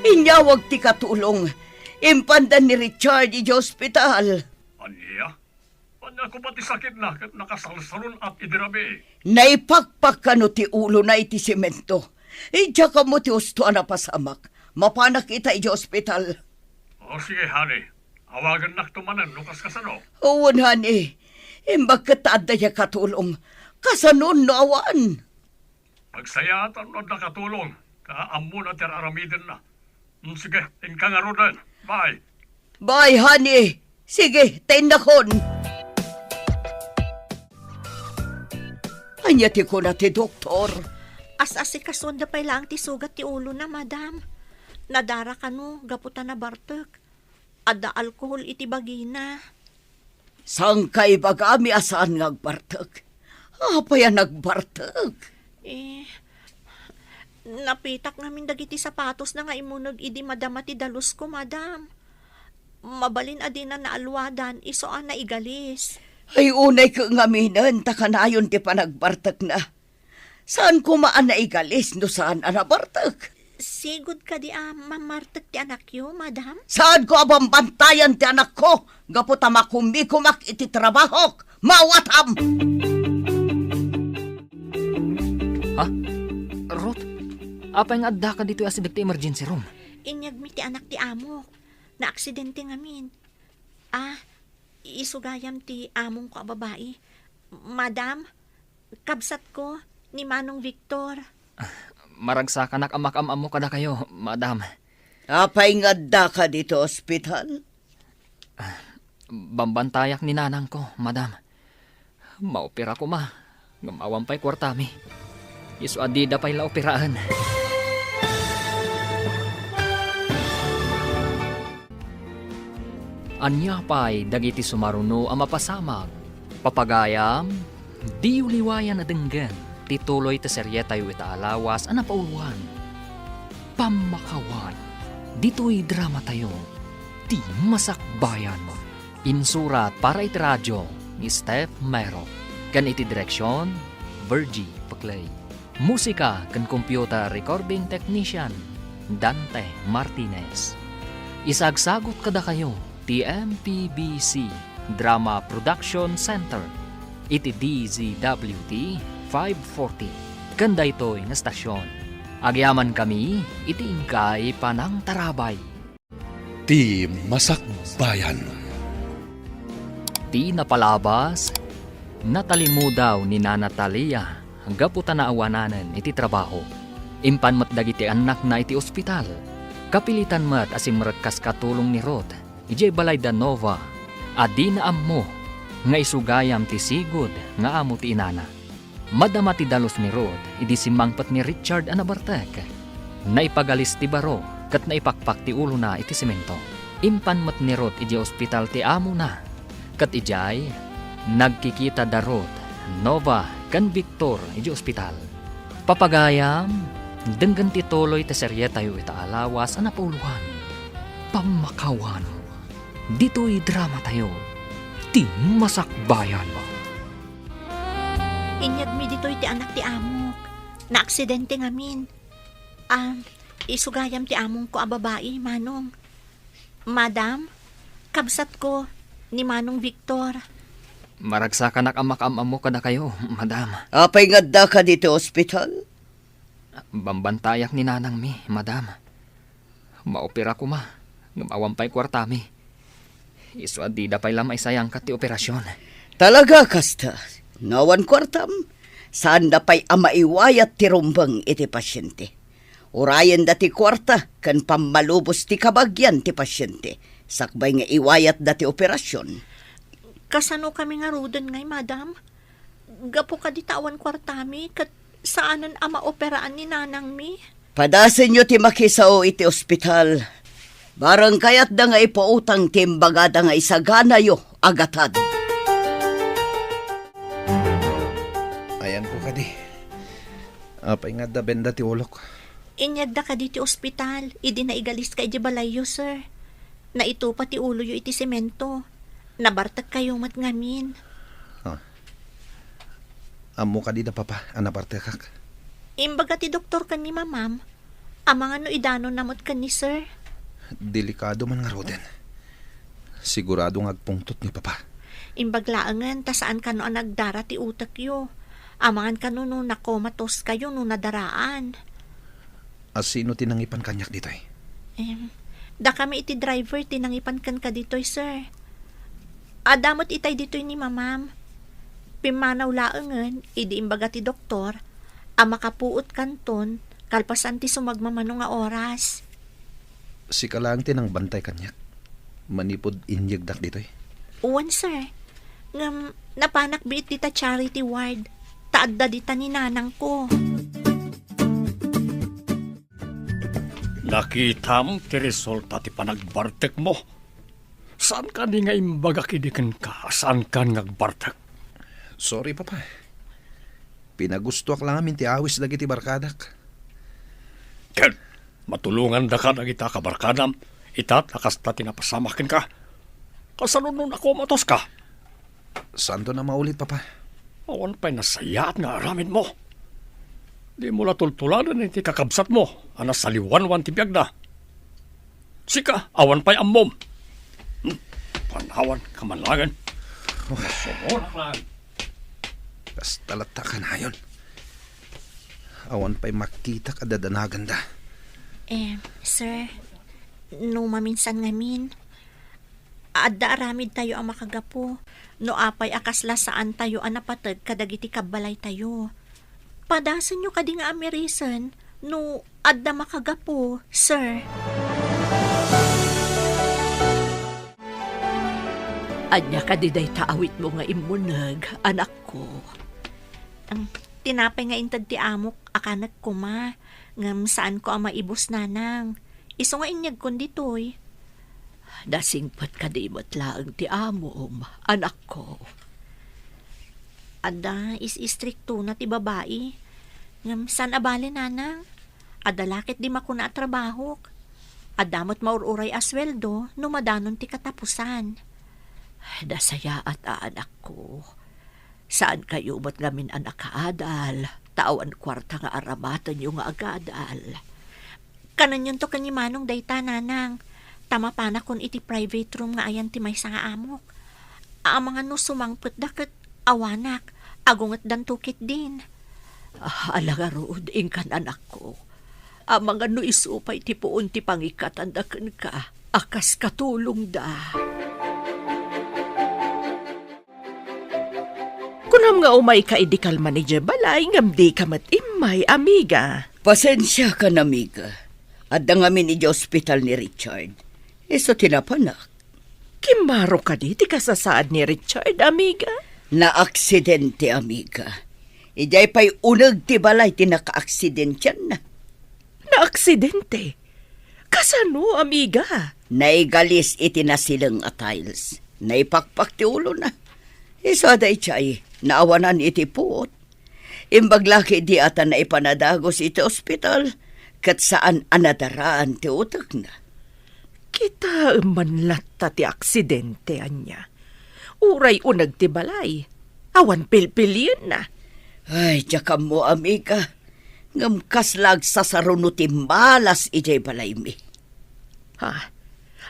Inyawag ti katulong. Impanda ni Richard iti ospital. Ania? Ania koma ti sakitna ket nakasalsalun-at idi rabii? Naipakpak kano ti ulona iti semento. Idiak ammo ti husto a napasamak. Mapanak ita iti ospital. O sige, honey. Awagannakto manen no kaskasano. Wen, honey. Imbag ket ta adda diay katulong. Kasanon no awan? Agsayaatan no adda katulong, ta ammona ti ar-aramidenna. Mm, sige, inka ngaruden. Bye. Bye, honey. Sige, ta innakon. Ania ti kuna ti doktor? As-asikasuanda pay laeng ti sugat ti ulona, Madam. Nadara kano gapu ta nabartek. Adda alkohol iti bagina. Saanka ibagami a saan nga agbartek? Apay a nagbartek? Eh, napitak ngamin dagiti sapatosna nga imuneg idi madama ti dalusko, Madam. Mabalin a dina naaluadan, isu a naigalis. Ay, unay ket ngaminen ta kanayon ti panagbartekna. Saan koma a naigalis no saan a nabartek? Sigud kadi a mamartek ti anakyo, Madam? Saanko a bambantayan ti anakko gapu ta makumikumak iti trabahok. Maawatam! Ha? Ruth, apay nga addaka ditoy asideg ti emergency room? Inyegmi ti anak ti amok. Naaksidente ngamin. Ah, isu gayam ti amongko a babai. Madam, kabsatko, ni Manong Victor. Maragsakanak a makaam-ammo kadakayo, Madam. Apay nga addaka ditoy ospital? Bambantayak ni nanangko, Madam. Maopera koma, ngem awan pay kuartami. Isu a dida pay la operaen. Ania pay dagiti sumaruno a mapasamak? Papagayam, diyo liwayan a denggen ti tuloy ti serietayo ita a lawas a napauloan, Pammakawan. Ditoy dramatayo, ti Masakbayan. Insurat para iti radio ni Steph Mero, ken iti direksion, Virgie Peclay. Musika ken computer recording technician, Dante Martinez. Isagsagut kadakayo ti M P B C Drama Production Center iti D Z W T five forty ken daytoy nga estasion. Agyamankami iti inkay panangtarabay. Ti Masakbayan. Ti napalabas, natalimudaw ni Nana Talia gapu ta naawananen iti trabaho. Impan met dagiti annakna iti ospital. Kapilitan met a simrekkas katulong ni Ruth idiay balay da Nova a dina ammo nga isu gayam ti sigud nga amo ti inana. Madama ti dalus ni Ruth idi simmangpet ni Richard a nabartek. Naipagalis ti baro ket naipakpak ti ulona iti semento. Impan met ni Ruth idiay ospital ti amona. Ket idiay, nagkikita da Ruth, Nova, ken Victor idiay ospital. Papagayam, denggen ti tuloy ti serietayo ita a lawas a napauloan, Pammakawan. Ditoy dramatayo, ti Masakbayan. Inyegmi ditoy ti anak ti amok. Naaksidente ngamin. Ah, isu gayam ti amongko a babai, Manong. Madam, kabsatko, ni Manong Victor. Maragsakanak a makaam-ammo kadakayo, madam. Apay nga addaka ditoy ospital? Bambantayak ni nanangmi, madam. Maopera koma, ngem awan pay kuartami. Isu a dida pay la maisayangkat ti operasion. Talaga kasta? No awan kuartam, saanda pay a maiwayat ti rumbeng iti pasiente. Urayenda ti kuarta ken pammalubos ti kabagian ti pasiente, sakbay nga iwayatda ti operasion. Kasanokami ngaruden ngay, madam? Gapu kadi ta awan kuartami ket saanen a maoperaan ni nanangmi? Padasenyo ti makisao iti ospital. Bareng kayatda nga ipautang ti imbagada nga isaganayo a gatad. Ayanko kadi. Apay nga adda benda ti ulok? Inyegda kadi ti ospital idi naigaliska idiay balayyo, sir. Naitupa ti uloyo iti semento. Nabartekkayo met ngamin. Ah. Ammo kadi da papa a nabartekak? Imbaga ti doktor ken ni mamam, amangan no idanonna met ken ni sir. Delikado man ngaruden. Sigurado nga agpungtot ni papa. Imbag laengen ta saan kano a nagdara ti utekyo. Amangan kano no nakomatoskayo no nadaraan. A sino ti nangipan kaniak ditoy? Em, dakami iti driver ti nangipan kenka ditoy, sir. Adda met itay ditoy ni mamam. Pimmanaw laengen idi imbaga ti doktor a makapuot kanton kalpasan ti sumagmamano nga oras. Sika laeng ti nangbantay kaniak manipud inyegdak ditoy? Wen, sir. Ngem napanak biit dita charity ward, ta adda dita ni nanangko. Nakitam ti resulta ti panagbartekmo. Saan kadi nga imbagak idi kenka a saankan nga agbartek? Sorry, Papa. Pinagustoak la ngamin ti awis dagiti barkadak. Ken, matulongandaka dagita kabarkadam, ita ta kasta ti napasamak kenka. Kasano no nakomatoska? Saanton a maulit, Papa. Awan pay nasayaat nga aramidmo. Dimo la tultuladen iti kakabsatmo a nasaliwanwan ti biagna. Sika, awan pay ammom. Hmm, panawan ka man laengen. Sumunak laeng. Kasta latta kanayon. Awan pay makitak a dadanaganda. Eh, sir, no maminsan ngamin, adda aramidtayo a makagapu no apay a kasla saantayo a napateg kadagiti kabbalaytayo. Padasenyo kadi nga amirisen no adda makagapu, sir. Ania kadi dayta awitmo nga immuneg, anakko? Ang tinapay nga inted ti amok a kanek koma, ngem saanko a maibus, nanang. Isu nga inyegkon ditoy. Nasingpet kadi met laeng ti amom, anakko? Adda is-istriktona ti babai. Ngem saan a bale, nanang. Adda la ket di makuna a trabahok. Adda met maur-uray a sueldo no madanon ti katapusan. Nasayaat a, anakko. Saankayo met ngamin a nakaadal, ta awan kuarta nga aramatenyo nga agadal. Kanenyon to ken ni Manong dayta, nanang, ta mapanakon iti private room nga ayan ti maysa nga amok. Amangan no sumangpetda ket awanak, agungetdanto ketdin. Ah, ala ngarud, inkan anakko. Amangan no isu pay ti puon ti pangikatanda kenka a kas katulongda. Kunam nga umayka idi kalman idiay balay ngem dika met immay, amiga. Pasensiakan, amiga. Adda ngamin idiay ospital ni Richard. Isu ti napanak. Kimmaro kadi ti kasasaad ni Richard, amiga? Naaksidente, amiga. Idiay pay uneg ti balay ti nakaaksidentianna. Naaksidente? Kasano, amiga? Naigalis iti nasileng a tiles. Naipakpak ti ulona. Isu a daydiay, naawanan iti puot. Imbag la ketdi a ta naipan a dagus iti ospital, ket saan a nadaraan ti utekna. Kitaem man latta ti aksidente, ania? Uray uneg ti balay, awan pilpilienna. Ay, diak ammo, amiga. Ngem kasla agsasaruno ti malas idiay balaymi. Ha?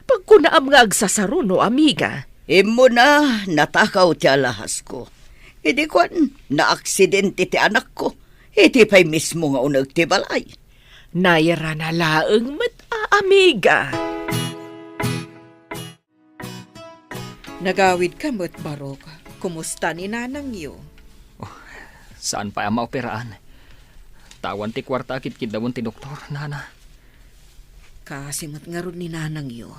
Pagkunaam nga agsasaruno, amiga? Immuna, natakaw ti alahasko. Idi kuan, naaksidente ti anakko. Iti pay mismo nga uneg ti balay. Nairana laeng met a, amiga. Nagawidka met, Barok. Kumusta ni nanangyo? Oh, saan pay a maoperaan. Ta awan ti kuarta a kitkiddawen ti doktor, nana. Kaasi met ngarud ni nanangyo.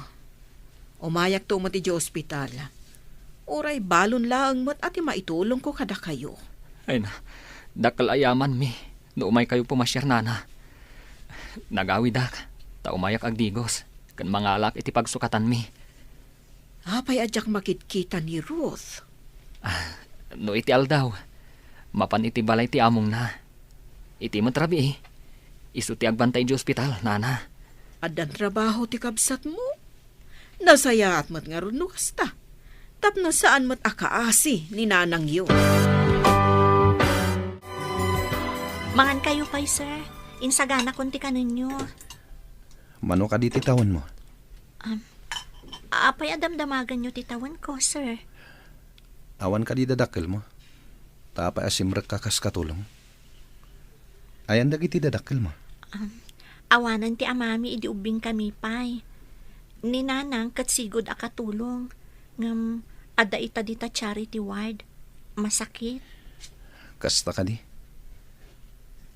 Umayakto met idiay ospital. Uray balon laeng met a ti maitulongko kadakayo. Ay na, dakkel a yamanmi no umaykayo pumasiar, nana. Nagawidak, ta umayak agdigos, ken mangalak iti pagsukatanmi. Apay a diak makitkita ni Ruth? Ah, no iti aldaw, mapan iti balay ti amongna. Iti met rabii, isu ti agbantay iti ospital, nana. Addan trabaho ti kabsatmo? Nasayaat met ngarud no kasta. Tapno saan met a kaasi ni nanangyo. Mangankayo pay, sir. Insaganakon ti kanenyo. Mano kadi ti tawenmo? Um, apay a damdamaganyo ti tawenko, sir? Awan kadi dadakkelmo? Ta apay a simrekka kas katulong? Ayan dagiti dadakkelmo? Um, awanen ti amami idi ubbingkami pay. Ni nanang ket sigud a katulong. Ngem adda ita dita charity ward. Masakit. Kasta kadi?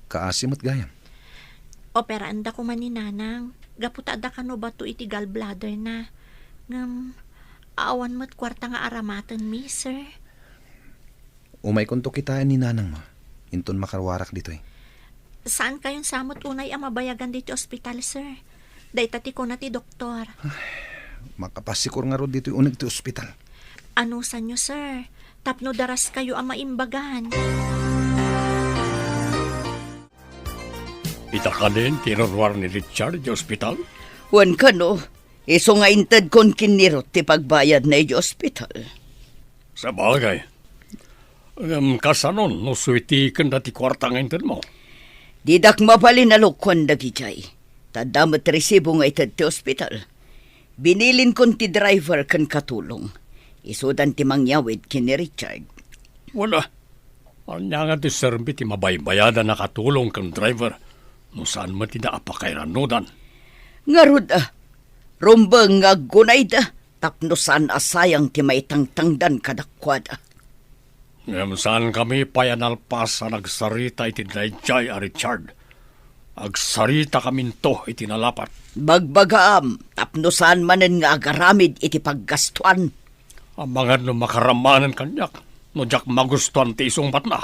Kaasi met gayam. Operaanda koma ni nanang gapu ta adda kano bato iti gallbladder na. Ngem awan met kuarta nga aramatenmi, sir. Umaykonto kitaen ni nanangmo, inton makaruarak ditoy. Saankayon sa met unay a mabayagan ditoy ospital, sir. Dayta ti kuna ti doktor. Makapasikor ngarud ditoy uneg ti ospital. Anusanyo, sir, tapno daraskayo a maimbagan. Ita kanen ti iruruar ni Richard iti ospital? Wen kano, isu nga intedkon ken ni Ruth ti pagbayadna iti ospital. Sabagay. Ngem kasanon no suitikenda ti kuarta nga intedmo? Didak mabalin a lukuan dagidiay. Ta adda met resibo nga ited ti ospital. Binilinkon ti driver ken katulong. Isudan ti mangyawid ken ni Richard. Wala. Ania nga ti serbi ti mabaybayadan a katulong ken driver no saan met ida a pakairanudan? Ngarud, a, rumbeng nga aggunayda tapno saan a sayang ti maitangtangdan kadakuada. Ngem saankami pay a nalpas a nagsarita iti daydiay a Richard. Agsaritakaminto iti nalapat. Bagbagaam tapno saan manen nga agaramid iti paggastuan. Amangan no makaramanen kaniak no diak magustuan ti isungbatna.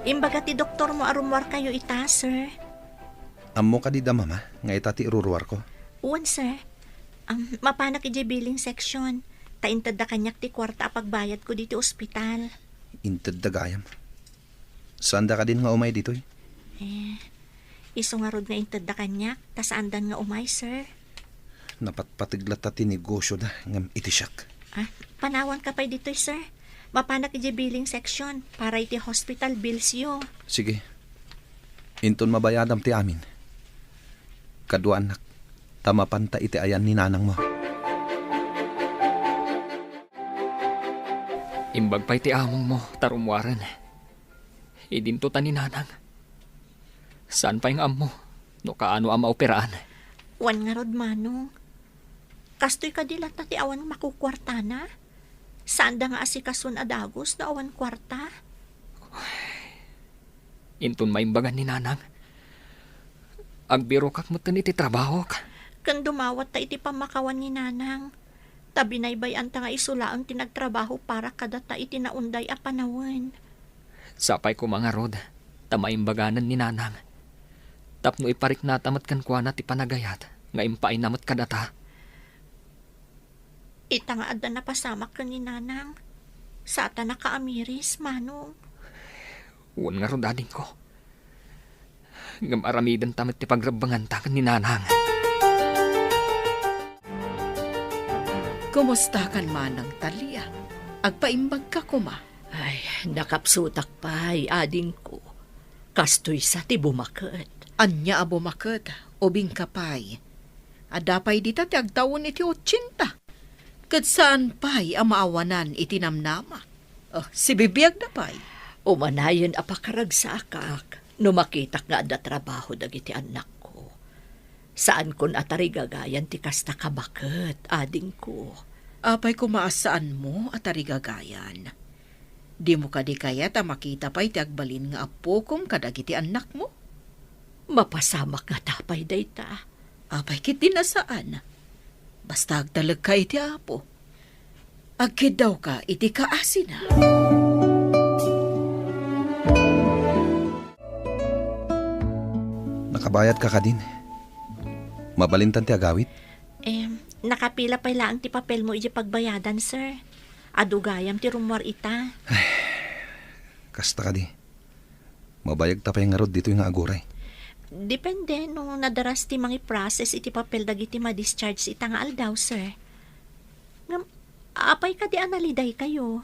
Imbaga ti doktormo a rummuarkayo ita, sir. Ammo kadi da, Mama, nga ita ti iruruarko? Wen, sir. Am, mapanak idiay billing section. Ta intedda kaniak ti kuarta a pagbayadko ditoy ospital. Intedda gayam. Saanda kadin nga umay ditoy? Eh, isu ngarud nga intedda kaniak, ta saandan nga umay, sir. Napatpateg latta ti negosyoda ngem iti siak. Ah, panawanka pay ditoy, sir. Mapanak idiay billing section para iti hospital billsyo. Sige. Inton mabayadam ti amin. Kaduaannak, ta mapanta iti ayan ni nanangmo. Imbag pay ti amongmo ta rummuaren. Idinto ta ni nanang. Saan pay nga ammo no kaano a maoperaan? Wen ngarud, Manong. Kastoy kadi latta ti awan makukuartana? Saanda nga asikason a dagus no awan kuarta? Inton maimbagan ni nanang, agbirokak metten iti trabahok. Ken dumawatta iti pammakawan ni nanang. Ta binaybay-anta nga isu laeng ti nagtrabaho para kadata iti naunday a panawen. Sapay koma ngarud, ta maimbaganen ni nanang. Tapno ipariknata met kenkuana ti panagayat nga impaayna met kadata. Ita nga adda napasamak ken ni nanang, saatanaka a miris, Manong. Wen ngarud, adingko. Ngem aramidenta met ti pagrebbenganta ken ni nanang. Kumusta kan Manang Talia? Agpaimbagka koma. Ay, nakapsutak pay, adingko. Kastoy sa ti bumaket. Ania a bumaket, ubingka pay. Adda pay dita ti agtawen iti otsenta. Ket saan pay a maawanan iti namnama. Oh, sibibiagda pay. Umanayen a pakaragsakak no makitak nga adda trabaho dagiti annakko. Saankon a tarigagayan ti kasta kabaket, adingko. Apay koma a saanmo a tarigagayan? Dimo kadi kayat a makita pay ti agbalin nga appokom kadagiti annakmo? Mapasamak ngata pay dayta. Apay ketdi a saan. Basta agtalekka iti Apo. Agkiddawka iti kaasina. Nakabayadka kadin? Mabalintan ti agawid? Em, nakapila pay laeng ti papelmo iti pagbayadan, sir. Adu gayam ti rummuar ita. Kasta kadi. Mabayagta pay ngarud ditoy nga aguray. Depende no nadaras ti mangiprocess iti papel dagiti ma-discharge ita nga aldaw, sir. Ngem, apay kadi a nalidaykayo?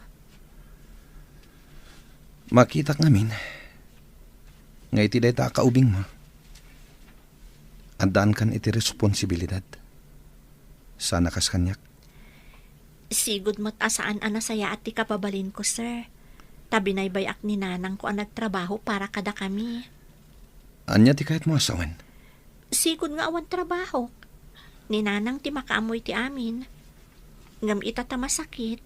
Makitak ngamin nga iti dayta a kaubingmo, addaankan iti responsibilidad. Sana kas kaniak. Sigud met a saan a nasayaat ti kababalinko, sir. Ta binaybay-ak ni nanangko a nagtrabaho para kadakami. Ania ti kayatmo a sawen? Sigud nga awan trabahok. Ni nanang ti makaammo iti amin. Ngem ita ta masakit,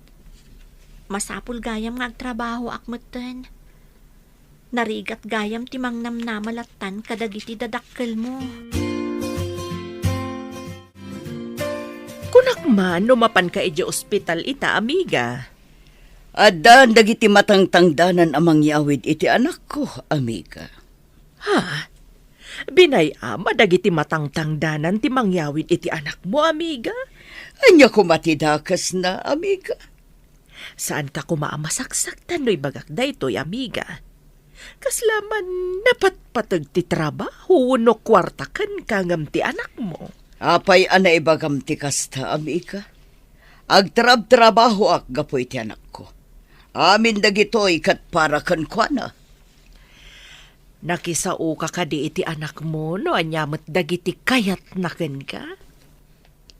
masapul gayam nga agtrabahoak metten. Narigat gayam ti mangnamnama lattan kadagiti dadakkelmo. Kunak man no mapanka idiay ospital ita, amiga. Addan dagiti matangtangdanan a mangyawid iti anakko, amiga. Ha? Binay-am a dagiti matangtangdanan ti mangyawid iti anakmo, amiga? Ania koma ti dakesna, amiga? Saanka koma a masaksaktan no ibagak daytoy, amiga. Kasla man napatpateg ti trabaho wenno kuarta kenka ngem ti anakmo. Apay a naibagam ti kasta, amiga? Agtrabtrabahoak gapu iti anakko. Amin dagitoy ket para kenkuana. Nakisaoka kadi iti anakmo no ania met dagiti kayatna kenka?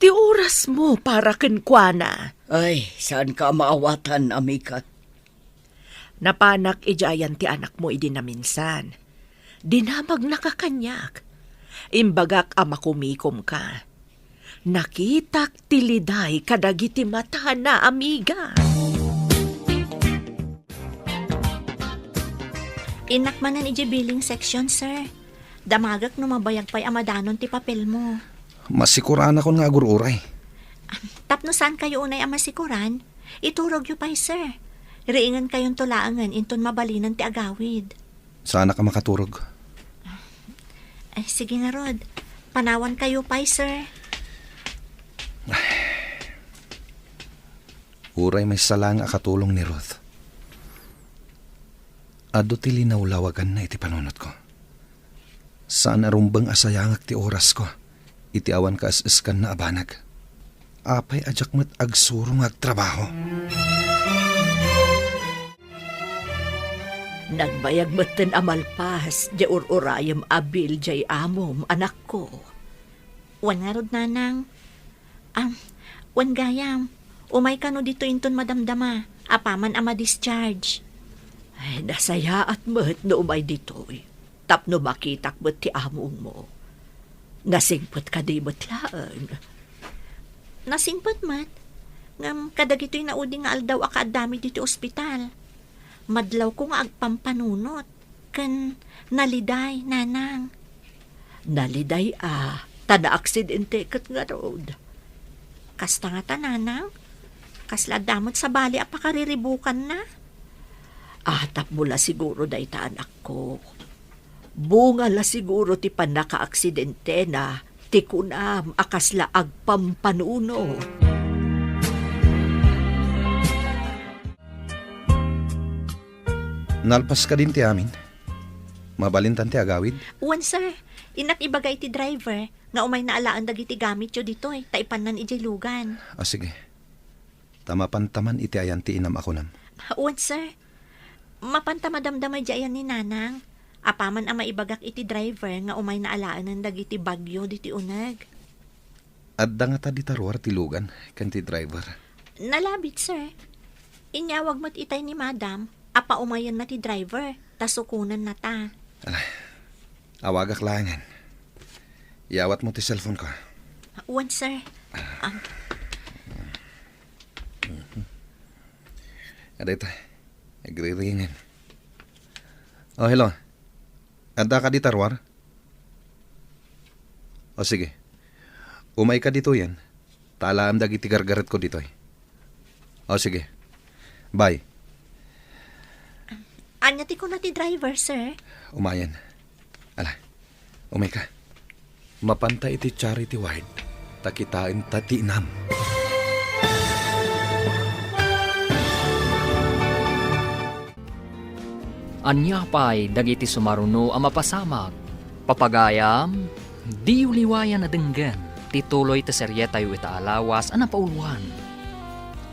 Ti orasmo para kenkuana. Ay, saanka a maawatan, amiga. Napanak idiay ayan ti anakmo idi naminsan. Dinamagnaka kaniak. Imbagak a makumikomka. Nakitak ti liday kadagiti matana, amiga. Innak manen idiay billing section, sir. Damagek no mabayag pay a madanon ti papelmo. Masikuranakon nga agur-uray. Tapno saankayo unay a masikuran, iturogyo pay, sir. Riingenkayonto laengen inton mabalinen ti agawid. Saanak a makaturog. Ay, sige ngarud. Panawankayo pay, sir. Uray maysa laeng a katulong ni Ruth. Adu ti linawlawaganna iti panunotko. Saan a rumbeng a sayangek ti orasko iti awan kaes-eskanna a banag. Apay a diak met agsuro nga agtrabaho? Nagbayag metten a malpas diay ur-urayem a bill diay amom, anakko. Wen ngarud, nanang. Ah, wen gayam, umay kano ditoy inton madamdama, apaman a ma-discharge. Ay, nasayaat met no umay ditoy. Tapno makitak met ti amongmo. Nasingpet kadi met laeng? Nasingpet met. Ngem kadagitoy naudi nga aldaw a kaaddami ditoy ospital, madlawko nga agpampanunot ken naliday, nanang. Naliday a, ta naaksidente ket ngarud. Kasta ngata, nanang? Kasla adda met sabali a pakariribukanna? Ah, tapno la siguro dayta, anakko. Bunga la siguro ti pannakaaksidentena ti kunam a kasla agpampanunot. Nalpas kadin ti amin? Mabalintan ti agawid? Wen, sir. Innak ibaga iti driver nga umayna alaen dagiti gamityo ditoy ta ipannan idiay lugan. Ah, sige. ta mapanta man iti ayan ti inam a kunam. Wen, sir. Mapanta madamdama idiay ayan ni Nanang. Apaman a maibagak iti driver nga umayna alaenen dagiti bagyo ditoy uneg. Adda ngata dita ruar ti lugan ken ti driver? Nalabit, sir. Inyawag met itay ni Madam a paumayenna ti driver, ta sukonennata. Ala, awagak laengen. Iyawatmo ti cellphone-ko. Wen, sir. Ah. Adda ita. Agriringen. Oh, hello. Addaka dita ruar? O, sige. Umayka ditoyen, ta alaem dagiti gargaretko ditoy. O, sige. Bye. Ania ti kuna ti driver, sir? Umayen. Ala, umayka. Mapanta iti charity ward, ta kitaenta ti inam. Ania pay dagiti sumaruno a mapasamak? Papagayam, diyo liwayan a denggen ti tuloy ti serietayo ita a lawas a napauluan,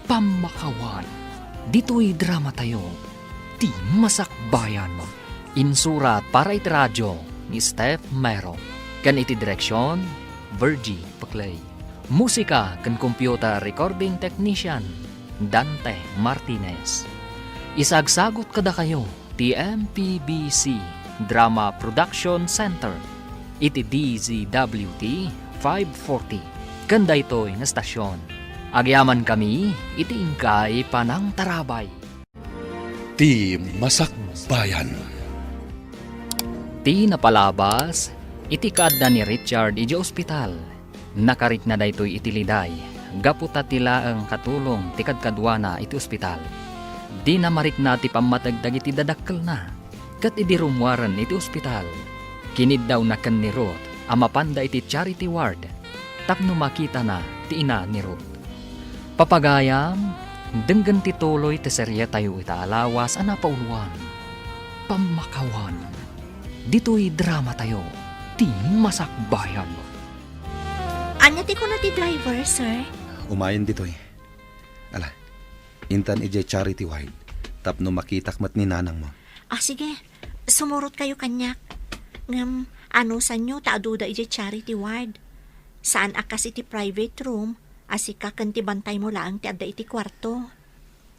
Pammakawan. Ditoy dramatayo, Ti Masakbayan. Insurat para iti radio ni Steph Mero, ken iti direksion, Virgie Paclay. Musika ken computer recording technician, Dante Martinez. Isagsagut kadakayo ti M P B C Drama Production Center iti D Z W T five forty ken daytoy nga stasyon. Agyamankami iti inkay panangtarabay. Ti Masakbayan. Ti napalabas, iti kaadda ni Richard idiay ospital. Nakarikna daytoy iti liday, gapu ta ti laeng katulong ti kadkaduana iti ospital. Dina marikna ti pammateg dagiti dadakkelna, ket idi rummuaren iti ospital, kiniddawna ken ni Ruth a mapanda iti charity ward tapno makitana ti ina ni Ruth. Papagayam, denggen ti tuloy ti serietayo ita a lawas a napauluan, Pammakawan. Ditoy dramatayo, Ti Masakbayan. Ania ti kuna ti driver, sir? Umayen ditoy. Ala, intan idiay charity ward tapno makitak met ni nanangmo. Ah, sige. Sumurotkayo kaniak. Ngem, anusanyo ta aduda idiay charity ward. Saan a kas iti private room, a sika ken ti bantaymo laeng ti adda iti kuarto.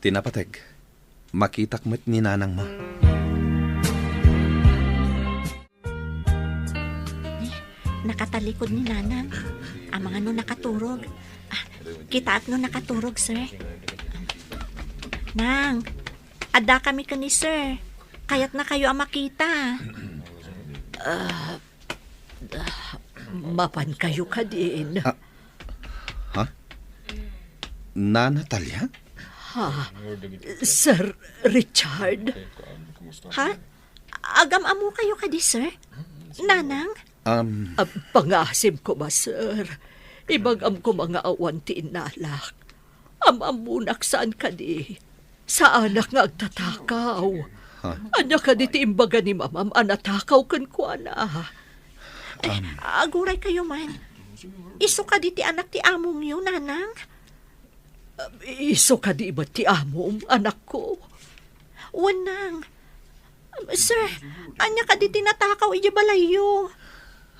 Ti napateg, makitak met ni nanangmo. Nakatalikod ni Nanang. Amangan no nakaturog. Ah, kitaak no nakaturog, sir. Nang, addakami ken ni Sir. Kayatnakayo a makita. Ah, mapankayo kadin? Ah, ha? Nana Talia? Ha? Sir Richard? Ha? Agam-ammokayo kadi, sir? Nanang? Um, Ah, pangasim koma, sir. Ibagam koma nga awan ti innalak. Am-ammonak saan kadi. Saanak nga agtatakaw. Ha? Ania kadi ti imbaga ni mamam a natakaw kenkuana? Eh, Um, aguraykayo man. Isu kadi ti anak ti amongyo, nanang? Isu kadi met ti amom, anakko? Wen, nang. Sir, ania kadi ti natakaw idiay balayyo?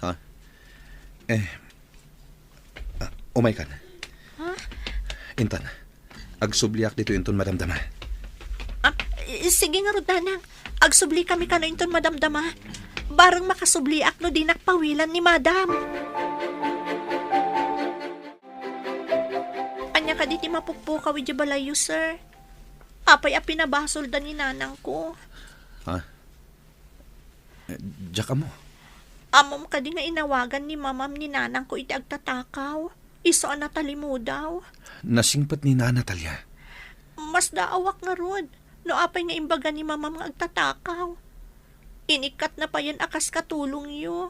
Ha? Eh, ah, umaykan. Ha? Intan, agsubliak ditoy inton madamdama. Ah, i-, sige ngarud, nanang. Agsublikami kano inton madamdama. Bareng makasubliak no dinak pawilan ni madam. Ania kadi ti mapukpukaw idiay balayyo, sir? Apay a pinabasolda ni nanangko? Ha? Eh, diak ammo. Ammom kadi nga inawagan ni mamam ni nanangko iti agtatakaw? Isu a natalimudaw? Nasingpet ni Nana Talia. Masdaawak ngarud no apay nga imbaga ni mamam nga agtatakaw. Inikkatna payen a kas katulongyo.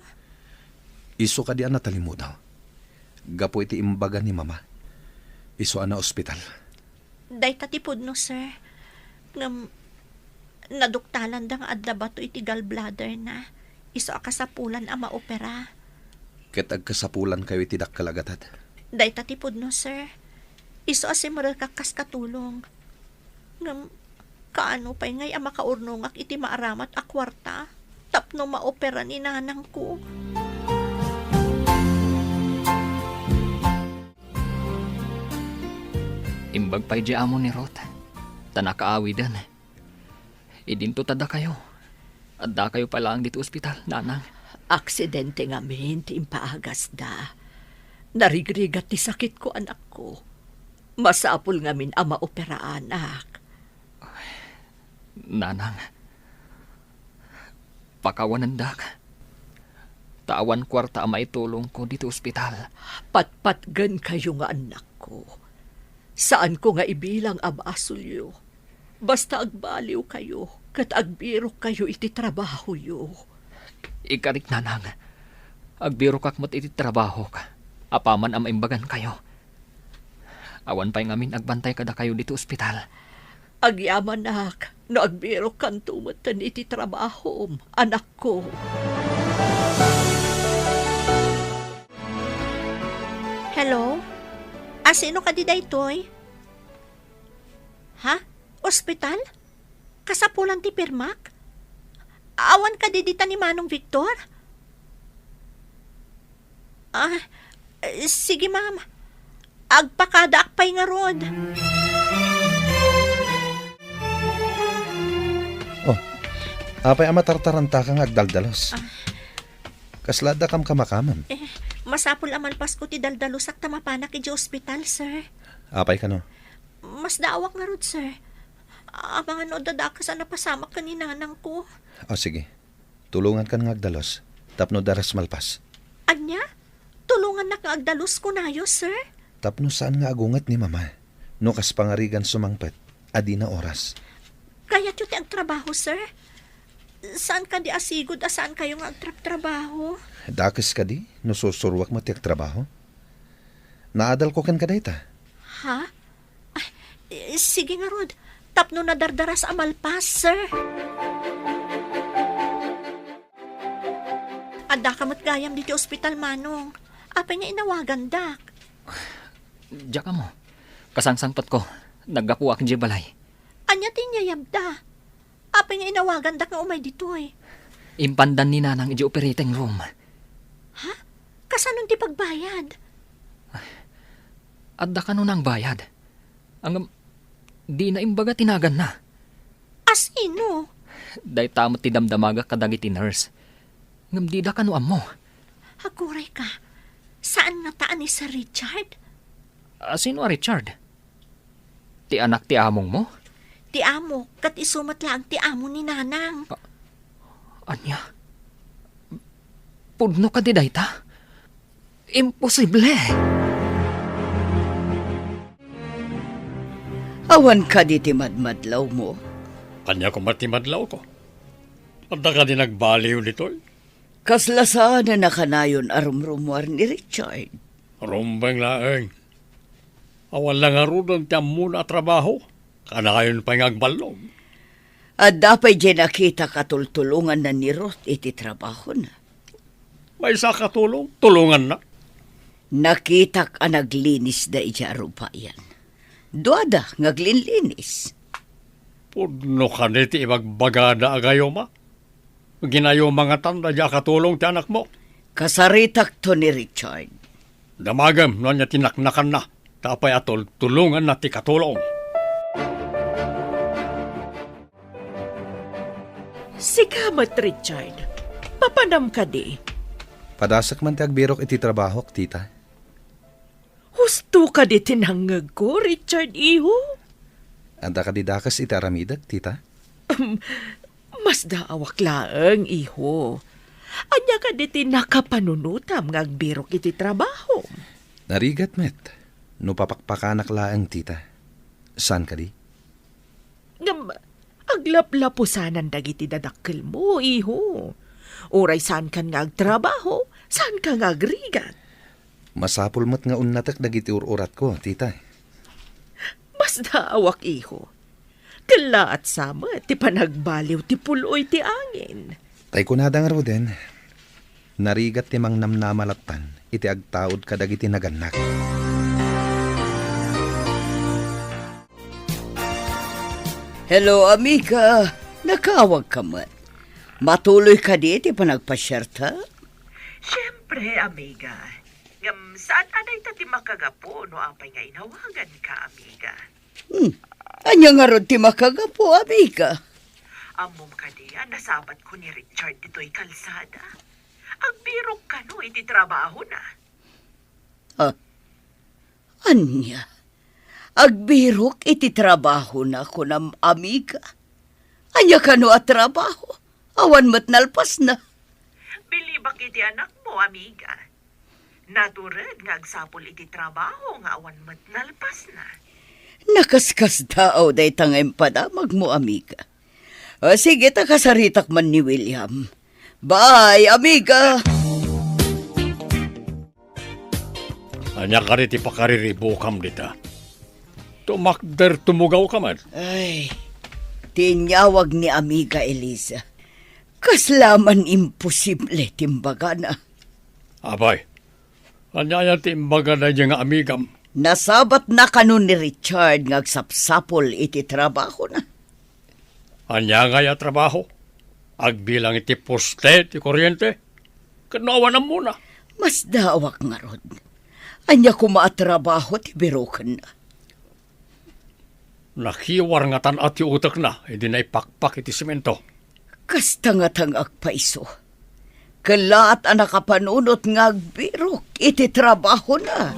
Isu kadi a natalimudaw. Gapu iti imbaga ni mama, isu a naospital. Dayta ti pudno, sir. Ngem, naduktalanda nga adda bato iti gallbladderna. Isu a kasapulan a maopera. Ket agkasapulankayo iti dakkel a gatad. Dayta ti pudno, sir. Isu a simrekak kas katulong. Ngem, kaano pay ngay a makaurnongak iti maaramat a kuarta tapno maopera ni nanangko? Imbag pay di amo ni Ruth, ta nakaawiden. Idinto ta dakayo. Addakayo pay laeng ditoy ospital, nanang. Aksidente ngamin ti impaagasda. Narigrigat ti sakitko, anakko. Masapul ngamin a maoperaanak. Nanang, pakawanendak. Ta awan kuarta a maitulongko ditoy ospital. Patpatgenkayo nga annakko. Saanko nga ibilang a basolyo. Basta agbaliwkayo ket agbirokkayo iti trabahoyo. Ikarik, nanang. Agbirokak met iti trabahok, apaman a maimbagankayo. Awan pay ngamin agbantay kadakayo ditoy ospital. Agyamanak no agbirokkanto metten iti trabahom, anakko. Hello? A, sino kadi daytoy? Ha? Ospital? Kasapulan ti pirmak? Awan kadi dita ni Manong Victor? Ah, eh, sige, ma'am. Agpakadaak pay ngarud. Oh, apay a matartarantaka nga agdaldalos? Ah. Kasla adda kamkamakamem? Eh, masapul a malpasko ti daldalusak ta mapanak idiay ospital, sir. Apay kano? Masdaawak ngarud, sir. Amangan no adda dakes a napasamak ken ni nanangko. O, sige. Tulongankan nga agdalus tapno daras malpas. Ania? Tulongannak nga agdalus, kunayo, sir? Tapno saan nga agunget ni Mama no kas pangarigan sumangpet a dina oras. Kayatyo ti agtrabaho, sir? Saan kadi a sigud a saankayo nga agtrabtrabaho? Dakes kadi no sursuruak met ti agtrabaho? Naadalko kenka dayta. Ha? Ay, eh, sige ngarud. Tapno nadardaras a malpas, sir. Addaka met gayam ditoy ospital, Manong. Apay nga inawagandak? Diak ammo. Kasangsangpetko. Naggapuak idiay balay. Ania ti inyayabda? Apay nga inawagandak nga umay ditoy? Impandan ni Nanang idiay operating room. Ha? Kasanon ti pagbayad? Adda kano nangbayad? Ngem, dina imbaga ti naganna. A sino? Dayta met ti damdamagak kadagiti nurse. Ngem dida kano ammo. Aguray ka, saan ngata a ni Sir Richard? A sino a Richard? Ti anak ti amongmo? Ti amo, ket isu met laeng ti amo ni Nanang. A-, ania? Pudno kadi dayta? Imposible! Awan kadi ti madmadlawmo? Ania koma ti madlawko? Adda kadi nagbaliw ditoy? Kasla saanen a kanayon a rumrumuar ni Richard? Rumbeng laeng. Awan la ngaruden ti ammona a trabaho. Kanayon pay nga agballog. Adda pay diay nakitak a tultulonganna ni Ruth iti trabahona? Maysa a katulong, tulonganna. Nakitak a naglinisda idiay arupayan. Duada nga aglinlinis. Pudno kadi ti ibagbagada a gayuma? Ginayuma ngatan daydiay a katulong ti anakmo? Kasaritakto ni Richard. Damagem no ania ti naknakanna, ta apay a tultulonganna ti katulong. Sika met, Richard. Papanam kadi? Padasek man ti agbirok iti trabahok, tita. Husto kadi ti nangngegko, Richard, iho? Adda kadi dakes iti aramidek, tita? Masdaawak laeng, iho. Ania kadi ti nakapanunotam nga agbirok iti trabahom? Narigat met no papakpakanak laeng, tita. Saan kadi? Ngem, aglaplapusanan dagiti dadakkelmo, iho. Uray saankan nga agtrabaho, saanka nga agrigat. Masapul met nga unnatek dagiti ur-uratko, tita. Masdaawak, iho. Kellaat sa met ti panagbaliw ti pul-oy ti angin. Tay kunada ngaruden, narigat ti mangnamnama lattan iti agtaud kadagiti nagannak. Hello, amiga. Nakaawagka met. Matuloy kadi ti panagpasiarta? Siempre, amiga. Ngem saan a dayta ti makagapu no apay nga inawaganka, amiga? Hmm. Ania ngarud ti makagapu, amiga? Ammom kadi a nasabatko ni Richard ditoy kalsada? Agbirok kano iti trabahona. Ah, ania? Agbirok iti trabahona, kunam, amiga? Ania kano a trabaho? Awan met nalpasna. Bilibak iti anakmo, amiga. Natured nga agsapul iti trabaho nga awan met nalpasna. Nakaskasdaaw dayta nga impadamagmo, amiga. O, sige, ta kasaritak man ni William. Bye, amiga! Ania kadi ti pakariribukam dita? Tumakder tumugawka met. Ay, ti inyawag ni Amiga Eliza. Kasla man imposible ti imbagana. Apay, ania aya ti imbagana daydiay nga amigam? Nasabatna kano ni Richard nga agsapsapul iti trabahona. Ania ngay a trabaho? Agbilang iti poste ti kuryente? Ket no awan ammona? Masdaawak ngarud. Ania koma a trabaho ti birokenna? Nakiwar ngatan a ti utekna idi naipakpak iti semento. Kasta ngatan nga agpayso. Kellaat a nakapanunot nga agbirok iti trabahona.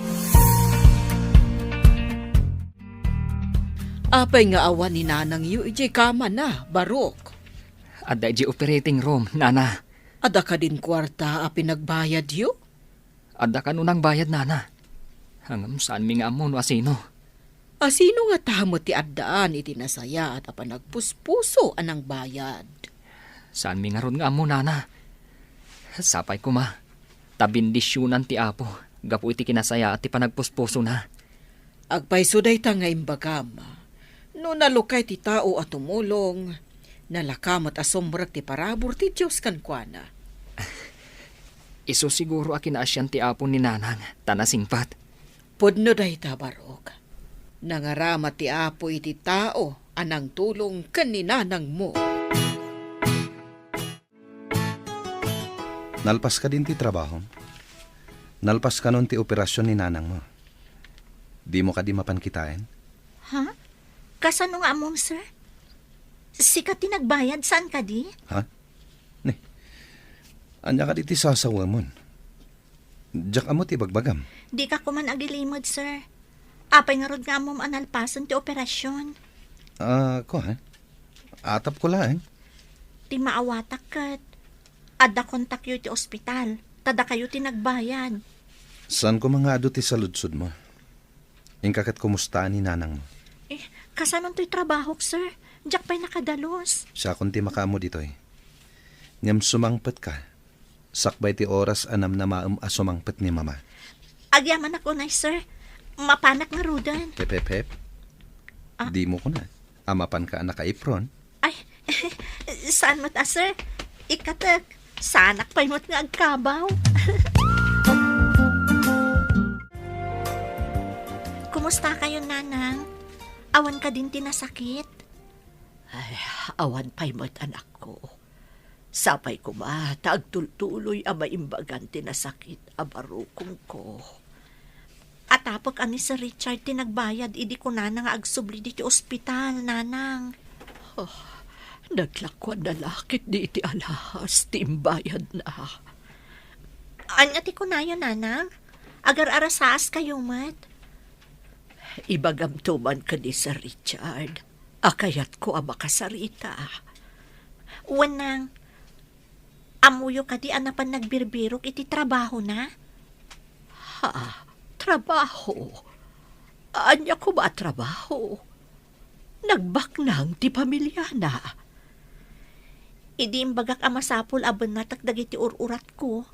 Apay nga awan ni nanangyo idiay kamana, Barok? Adda idiay operating room, nana. Adda kadin kuarta a pinagbayadyo? Adda kano nangbayad, nana. Ngem saanmi nga ammo no asino. Asino ngata met ti addaan iti nasayaat a panagpuspuso a nangbayad? Saanmi ngarud nga ammo, nana. Sapay koma, ta bendisionan ti Apo gapu iti kinasayaat ti panagpuspusona. Agpayso dayta nga imbagam. No nalukay ti tao a tumulong, nalaka met a sumrek ti parabur ti Dios kenkuana. Isu siguro a kinaasian ti Apo ni Nanang, ta nasingpet. Pudno dayta, Barok. Nangarama ti Apo iti tao a nangtulong ken ni nanangmo. Nalpas kadin ti trabahom? Nalpas kanon ti operasion ni nanangmo? Dimo kadi mapan kitaen? Ha? Kasano nga ammom, sir? Sika ti nagbayad, saan kadi? Ha? Ni, ania kadi ti sasawemon? Diak ammo ti ibagbagam. Dika koman agilimed, sir. Apay ngarud nga ammom a nalpasen ti operasion? Ah, kua, eh? Atapko laeng. Ti maawatak ket adda kontakyo iti ospital, ta dakayo ti nagbayad. Saan koma nga adu ti saludsodmo? Inka ket kumusta ni nanangmo? Eh, kasanontoy trabahok, sir? Diak pay nakadalus. Siakon ti makaammo ditoy. Ngem sumangpetka, sakbay ti oras a namnamaem a sumangpet ni Mama. Agyamanak unay, sir. Mapanak ngaruden. Hep, hep, hep. Ah. Dimo kuna a mapanka a naka-apron? Ay, saan met a, sir? Ikatek, saanak pay met nga agkabaw. Kumusta kayo, Nanang? Awan kadin ti nasakit? Ay, awan pay met, anakko. Sapay koma ta agtultuloy a maimbagan ti nasakit a barukongko. Atapek a ni Sir Richard ti nagbayad idi kunana nga agsubli ditoy ospital, Nanang. Oh, naglakuan na la ketdi iti alahas ti imbayadna. Ania ti kunayo, Nanang? Agar-arasaaskayo met? Ibagamto man ken ni Sir Richard a kayatko a makasarita. Wen, Nang, ammoyo kadi a napan nagbirbirok iti trabahona? Ha? Trabaho? Ania koma a trabaho? Nagbaknang ti pamiliana. Idi imbagak a masapul a bennatek dagiti ur-uratko,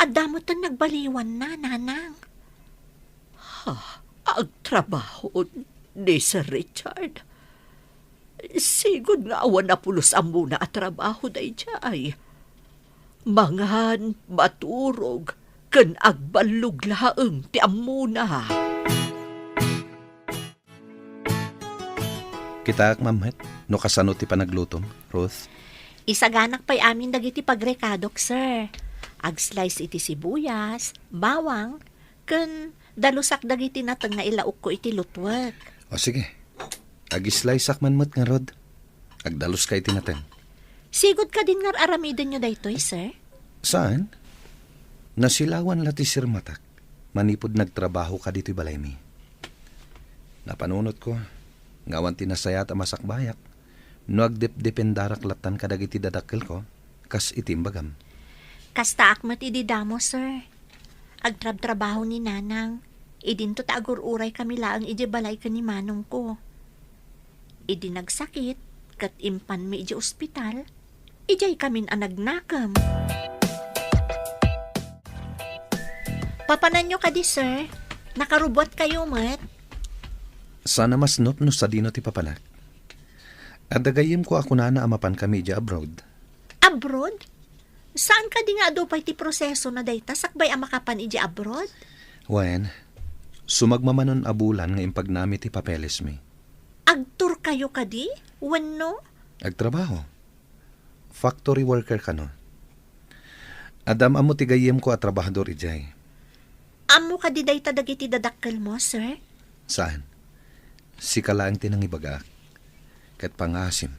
adda metten nagbaliwanna, Nanang. Ha? Agtrabaho ni Sir Richard? Sigud nga awan a pulos ammona a trabaho daydiay. Mangan, maturog, ken agballog laeng ti ammona. Kitaak man met no kasano ti panaglutom, Ruth. Isaganak pay amin dagiti pagrekadok, sir. Ag-slice iti sibuyas, bawang, ken dalusak dagiti nateng nga ilaokko iti lutwek. O sige, ag-sliceak man met ngarud. Agdaluska iti nateng. Sigud kadin nga ar-aramidenyo daytoy, sir? Saan? Nasilawan la ti sirmatak manipud nagtrabaho ka ditoy balaymi. Napanunotko nga awan ti nasayaat a masakbayak no agdepdependarak lattan kadagiti dadakkelko, kas iti imbagam. Kastaak met idi damo, sir. Agtrabtrabaho ni Nanang. Idinto ta agur-uray kami laeng idiay balay ken ni manongko. Idi nagsakit, ket impanmi idiay ospital, idiay kamin a nagnakem. Papananyo kadi, sir? Nakarubuat kayo met? Sana masnop no sadino ti papanak. Adda gayyemko a kunana a mapan kami idiay abroad. Abroad? Saan kadi nga adu pay ti proseso na dayta sakbay a makapan idiay abroad? Wen, sumagmamanon a bulan nga impagnami ti papelesmi. Agtour kayo kadi? Wenno? Agtrabaho. Factory worker kano. Adda am-ammo ti gayyemko a trabahador idiay. Ammo kadi dayta dagiti dadakkelmo, sir? Saan? Sika laeng ti nangibagaak. Ket pangaasim,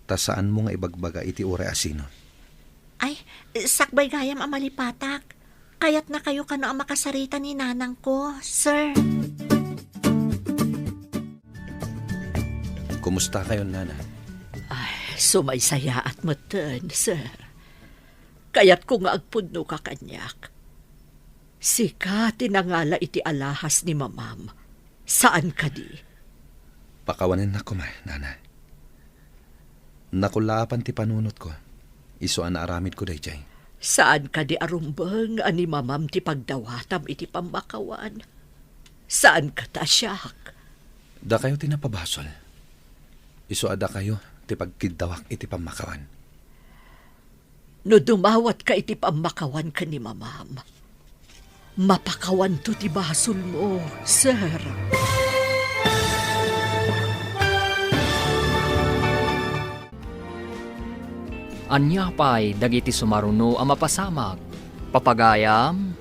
ta saanmo nga ibagbaga iti uray a sino. Ay, sakbay gayam a malipatak. Kayatnakayo kano a makasarita ni nanangko, sir. Kumusta kayon, Nana? Ay, sumaysayaat metten, sir. Kayatko nga agpudnoka kaniak. Sika ti nangala iti alahas ni mamam. Saan kadi? Pakawanennak koma, Nana. Nakullaapan ti panunotko. Isu a naaramidko daydiay. Saan kadi a rumbeng a ni mamam ti pagdawatam iti pammakawan? Saan ket a siak? Dakayo ti napabasol. Isu a dakayo ti pagkiddawak iti pammakawan. No dumawatka iti pammakawan ken ni mamam, mapakawanto ti basolmo, sir. Ania pay dagiti sumaruno a mapasamak? Papagayam,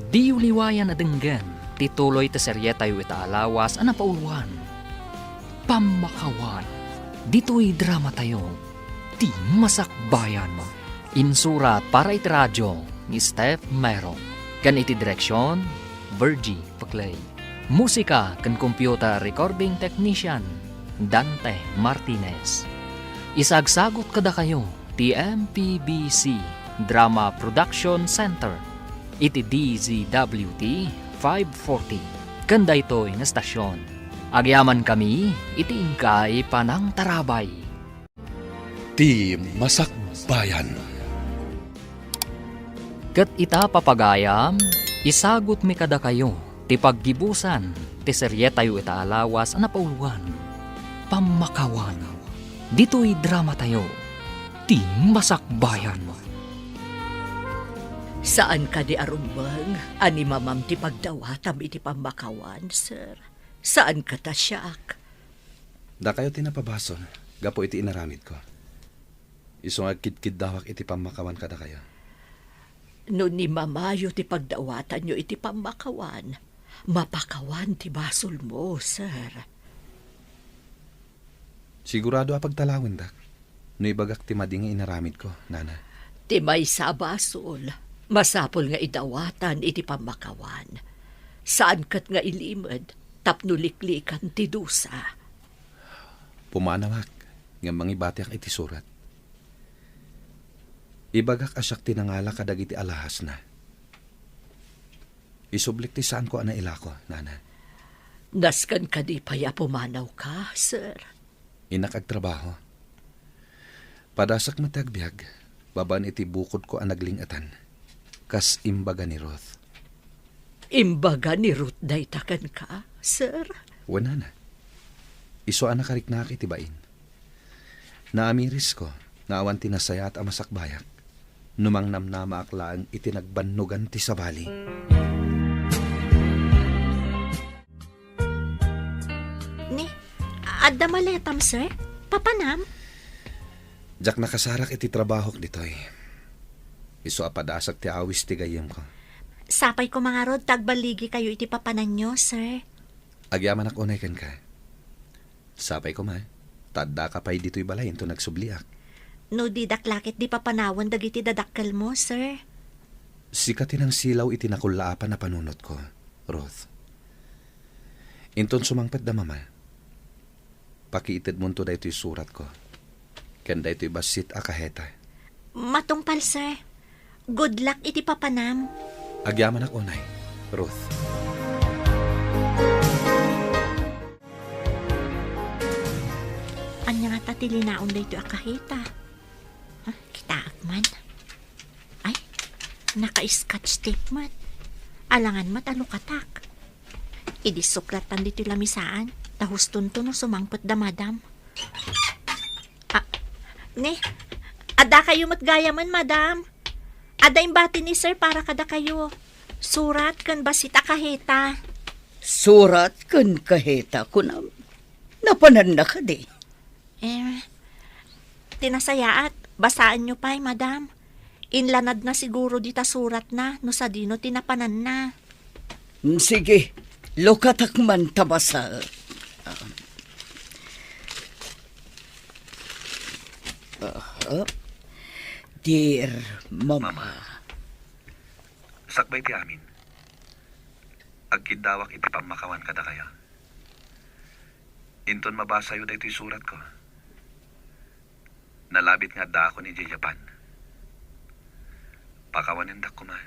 diyo liwayan a denggen ti tuloy ti serietayo ita a lawas a napauluan, Pammakawan. Ditoy dramatayo, Ti Masakbayan. Insurat para iti radio ni Steph Mero, ken iti direksion, Virgie Paclay. Musika ken computer recording technician, Dante Martinez. Isagsagut kadakayo ti M P B C Drama Production Center iti D Z W T five forty ken daytoy nga estasion. Agyamankami iti inkay panangtarabay. Ti Masakbayan. Ket ita, papagayam, isagutmi kadakayo ti paggibusan ti serietayo ita a lawas a napauluan, Pammakawan. Ditoy dramatayo, Ti Masakbayan. Saan kadi a rumbeng a ni mamam ti pagdawatam iti pammakawan, sir? Saan ket a siak? Dakayo ti napabasol gapu iti inaramidko. Isu nga agkidkiddawak iti pammakawan kadakayo. No ni mamayo ti pagdawatanyo iti pammakawan, mapakawan ti basolmo, sir. Sigurado a pagtalawendak no ibagak ti madi nga inaramidko, Nana. Ti maysa a basol, masapul nga idawatan iti pammakawan. Saan ket nga ilimed tapno liklikan ti dusa. Pumanawak ngem mangibatiak iti surat. Ibagak a siak ti nangala kadagiti alahasna. Isublik ti saanko a nailako, Nana. Nasken kadi pay a pumanawka, sir? Innak agtrabaho. Padasek met ti agbiag, babaen iti bukodko a nagling-etan, kas imbaga ni Ruth. Imbaga ni Ruth dayta kenka, sir? Wen, Nana. Isu a nakariknaak iti bain. Naamirisko nga awan ti nasayaat a masakbayak no mangnamnamaak laeng iti nagbannogan ti sabali. Ni, Adda maletam, sir? Papanam? Diak nakasarak iti trabahok ditoy. Isu a padasak ti awis ti gayyemko. Sapay ko mangarud ta agballigikayo iti papananyo, sir. Agyamanak unay kenka. Sapay koma, ta addaka pay ditoy balay inton agsubliak. No didak la ketdi papanawen dagiti dadakkelmo, sir. Sika ti nangsilaw iti nakullaapan a panunotko, Ruth. Inton sumangpet da Mama, pakiitedmonto daytoy suratko ken daytoy bassit a kaheta. Matungpal, sir. Good luck iti papanam. Agyamanak unay, Ruth. Ania ngata ti linaon daytoy a kaheta? Ha, kitaak man. Ay, naka-scotch tape met. Alangan met a lukatak. Idi suklatan ditoy lamisaan, ta hustonto no sumangpet da Madam. Ah, ne, adda kayo met gayamen, Madam. Adda imbati ni Sir para kadakayo. Surat ken bassit a kaheta. Surat ken kaheta, kunam. Napananna kadi? Eh, ti nasayaat, basaenyo pay, Madam. Inlanadna siguro dita suratna no sadino ti napananna. Mm, sige, lukatak man ta basa. Aha. Dear Mama. Mama, sakbay ti amin, agkiddawak iti pammakawan kadakayo. Inton mabasayo daytoy suratko, nalabit nga addaakon idiay Japan. Pakawanendak koma,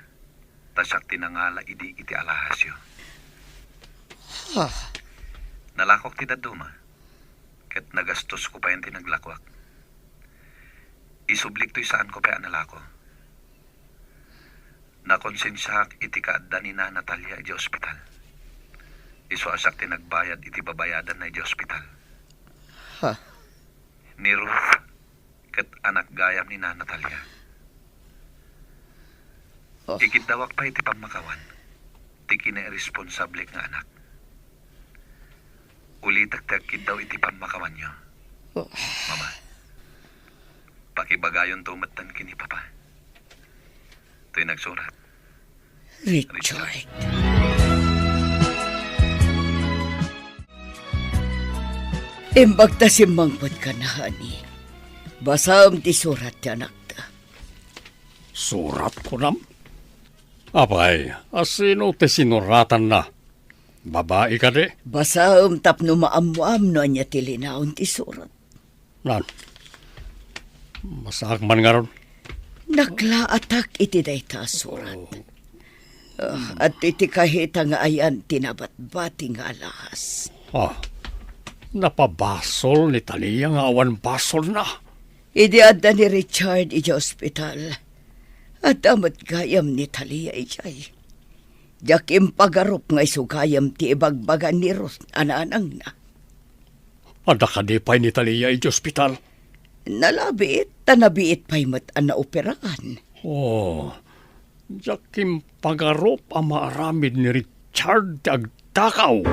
ta siak ti nangala idi iti alahasyo. Ah. Nalakok ti dadduma, ket nagastosko payen ti naglakuak. Isublik toy saanko pay a nalako. Nakonsensiaak iti kaadda ni Nana Talia idiay ospital. Isu a siak ti nagbayad iti babayadanna idiay ospital. Ha? Ni Ruth ket anak gayam ni Nana Talia. Oh. Ikiddawak pay iti pammakawan ti kinairresponsablek nga anak. Ulitek ti agkiddaw iti pammakawanyo. Oh. Mama, pakibagayonto metten ken ni Papa. Toy nagsurat. Richard. Imbag ta simmangpetka, honey. Basaem ti surat ti anakta. Surat, kunam? Apay, a sino ti sinuratanna? Babai kadi? Basaem tapno maammoam no ania ti linaon ti surat. Nan, basaak man ngarud. Naklaatak iti dayta a surat. Ah, adto iti kaheta nga ayan ti nabatbati nga alahas. Ah, napabasol ni Talia nga awan basolna. Idi adda ni Richard idiay ospital, adda met gayam ni Talia idiay. Diak impagarup nga isu gayam ti ibagbaga ni Ruth a nanangna. Adda kadi pay ni Talia idiay ospital? Nalabit, ta nabiit pay met a naoperaan. Oh, diak impagarup a maaramid ni Richard ti agtakaw.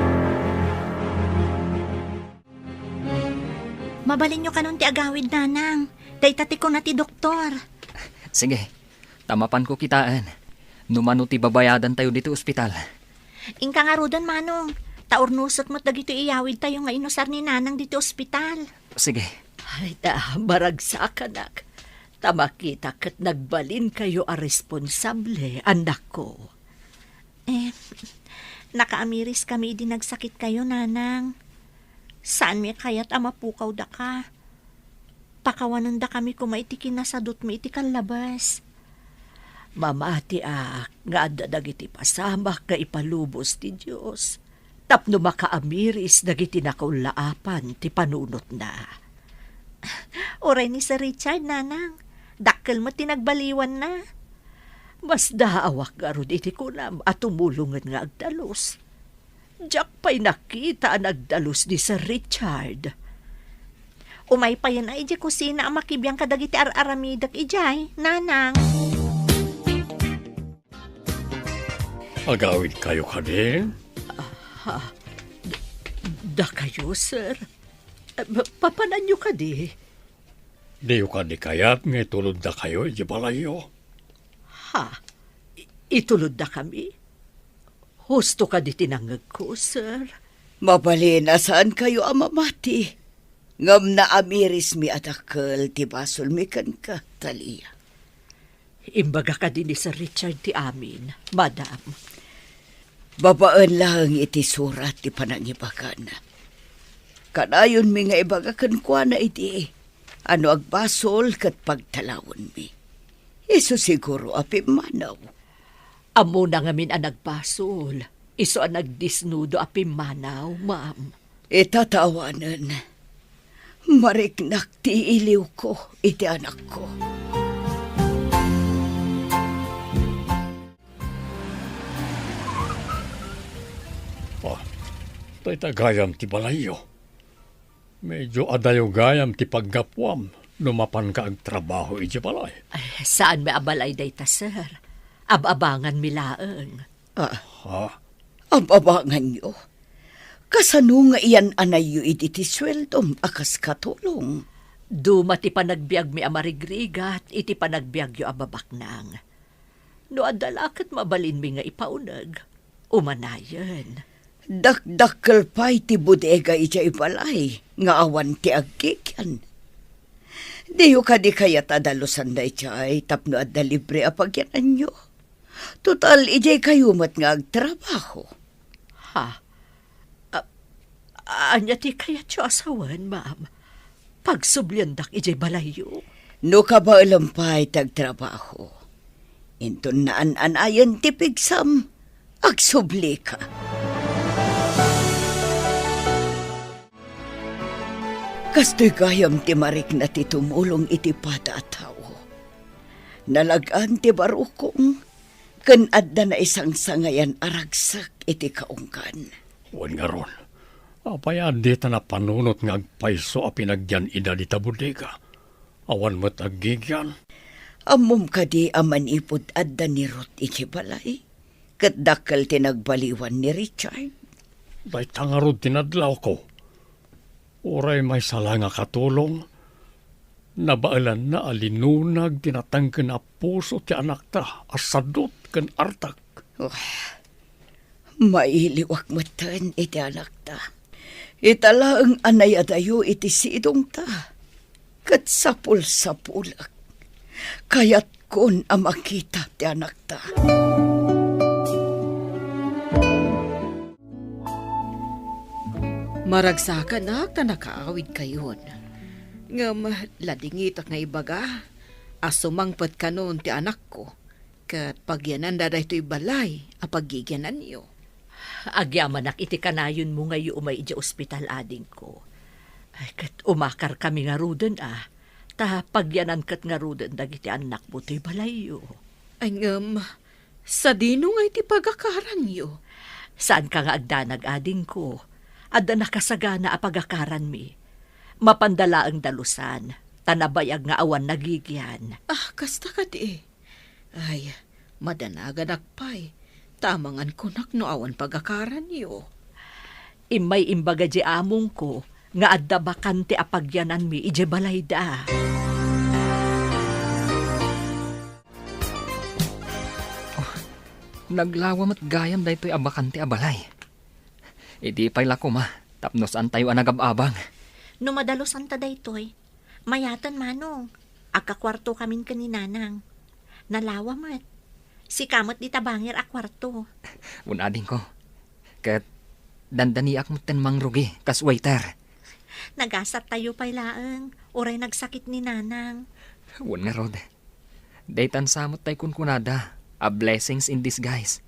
Mabalinyo kanon ti agawid, nanang. Dayta ti kuna ti doktor. Sige, ta mapanko kitaen no mano ti babayadantayo ditoy ospital. Inka ngaruden, manong, ta urnosek met dagitoy iyawidtayo nga inusar ni nanang ditoy ospital. Sige. Ay, ta, maragsakanak. Ta makita ket nagbalinkayo a responsable, anakko. Eh, nakaamiriskami idi nagsakitkayo, nanang. Saanmi a kayat a mapukaw daka. Pakawanendakami koma iti kinasadutmi iti kallabas. Mamatiak nga adda dagiti pasamak nga ipalubos ti Dios tapno makaamiris dagiti nakaullaapan ti panunotna. Uray ni Sir Richard, nanang, dakkel met ti nagbaliwanna. Masdaawak ngarud iti kunam a tumulongen nga agdalus. Diak pay nakita a nagdalus ni Sir Richard. Umay payen a idiay kusina a makibiang kadagiti ar-aramidek idiay, nanang. Agawidkayo kadi? Ah, d-, dakayo, sir? Pa-, papananyo kadi? Diyo kadi kayat nga ituloddakayo iti balayyo? Ha? I-, ituloddakami? Husto kadi ti nangngegko, sir? Mabalin a saankayo a mamati. Ngem naamirismi a dakkel ti basolmi kenka, Talia. Imbaga kadi ni Sir Richard ti amin, madam. Babaen laeng iti surat ti panangibagana. Kanayonmi nga ibaga kenkuana idi a no agbasol ket pagtalawenmi. Isu siguro a pimmanaw. Ammona ngamin a nagbasol. Isu a nagdisnudo a pimmanaw, ma'am. Ita ta awanen, mariknak ti iliwko iti anakko. Ah, dayta gayam ti balayyo. Medyo adayo gayam ti paggapuam no mapanka agtrabaho iti balay. Ay, saan mi a balay dayta, sir. Ab-abanganmi laeng. Ah. Ha? Ab-abanganyo? Kasano nga iyan-anayyo iti ti sueldom a kas katulong? Duma ti panagbiagmi a marigrigat iti panagbiagyo a babaknang. No adda la ket mabalinmi nga ipauneg, umanayen. Dakdakkel pay ti bodega idiay balay nga awan ti aggigian. Diyo kadi kayat a dalusan daydiay tapno adda libre a pagyananyo? Total, idiay kayo met nga agtrabaho. Ha? A-, ania ti kayatyo a sawen, ma'am? Pagsubliandak idiay balayyo? No kabaelem pay ti agtrabaho, inton naan-anayen ti pigsam, agsublika. Kastoy gayam ti marikna ti tumulong iti pada a tao. Nalag-an ti barukong, ken adda naisangsangayan a ragsak iti kaunggan. Wen ngarud, apay a dita napanunot nga agpayso a pinagyan ida dita bodega? Awan met aggigian. Ammom kadi a manipud adda ni Ruth iti balay, ket dakkel ti nagbaliwan ni Richard? Dayta ngarud ti nadlawko. Uray maysa la nga katulong, nabaelanna a linunag ti natengken a puso ti anakta a sadut ken artek. Oh, mailiwak metten iti anakta. Ita laeng a nayadayo iti sidongta, ket sapulsapulek. Kayatkon a makita ti anakta. Maragsakanak ta nakaawidkayon. Ngem ladingitak nga ibaga a sumangpet kanon ti anakko, ket pagyananda daytoy balay a paggigiananyo. Agyamanak iti kanayonmo nga idiay umay idiay ospital, adingko. Ay, ket umakarkami ngaruden a, ta pagyanan ket ngaruden dagiti annakmo toy balayyo. Ay, ngem, sadino ngay ti pagakaranyo? Saanka nga agdanag, adingko. Adda nakasagana a pagakaranmi. Mapanda laeng dalusan, ta nabayag nga awan nagigian. Ah, kasta kadi. Ay, madanaganak pay, ta amangan kunak no awan pagakaranyo. Immay imbaga di amongko nga adda bakante a pagyananmi idiay balayda. Oh, naglawa met gayam daytoy a bakante a balay. Idi pay la koma, tapno saantayo a nagab-abang. No madalosanta daytoy, mayaten, Manong. Agkakuartokamin ken ni Nanang. Nalawa met. Sika met dita bangir a kuarto. Wen, adingko. Ket dandaniak metten mangrugi kas waiter. Nagasattayo pay laeng, uray nagsakit ni Nanang. Wen ngarud. Daytan sa met tay kunkunada a blessings in disguise.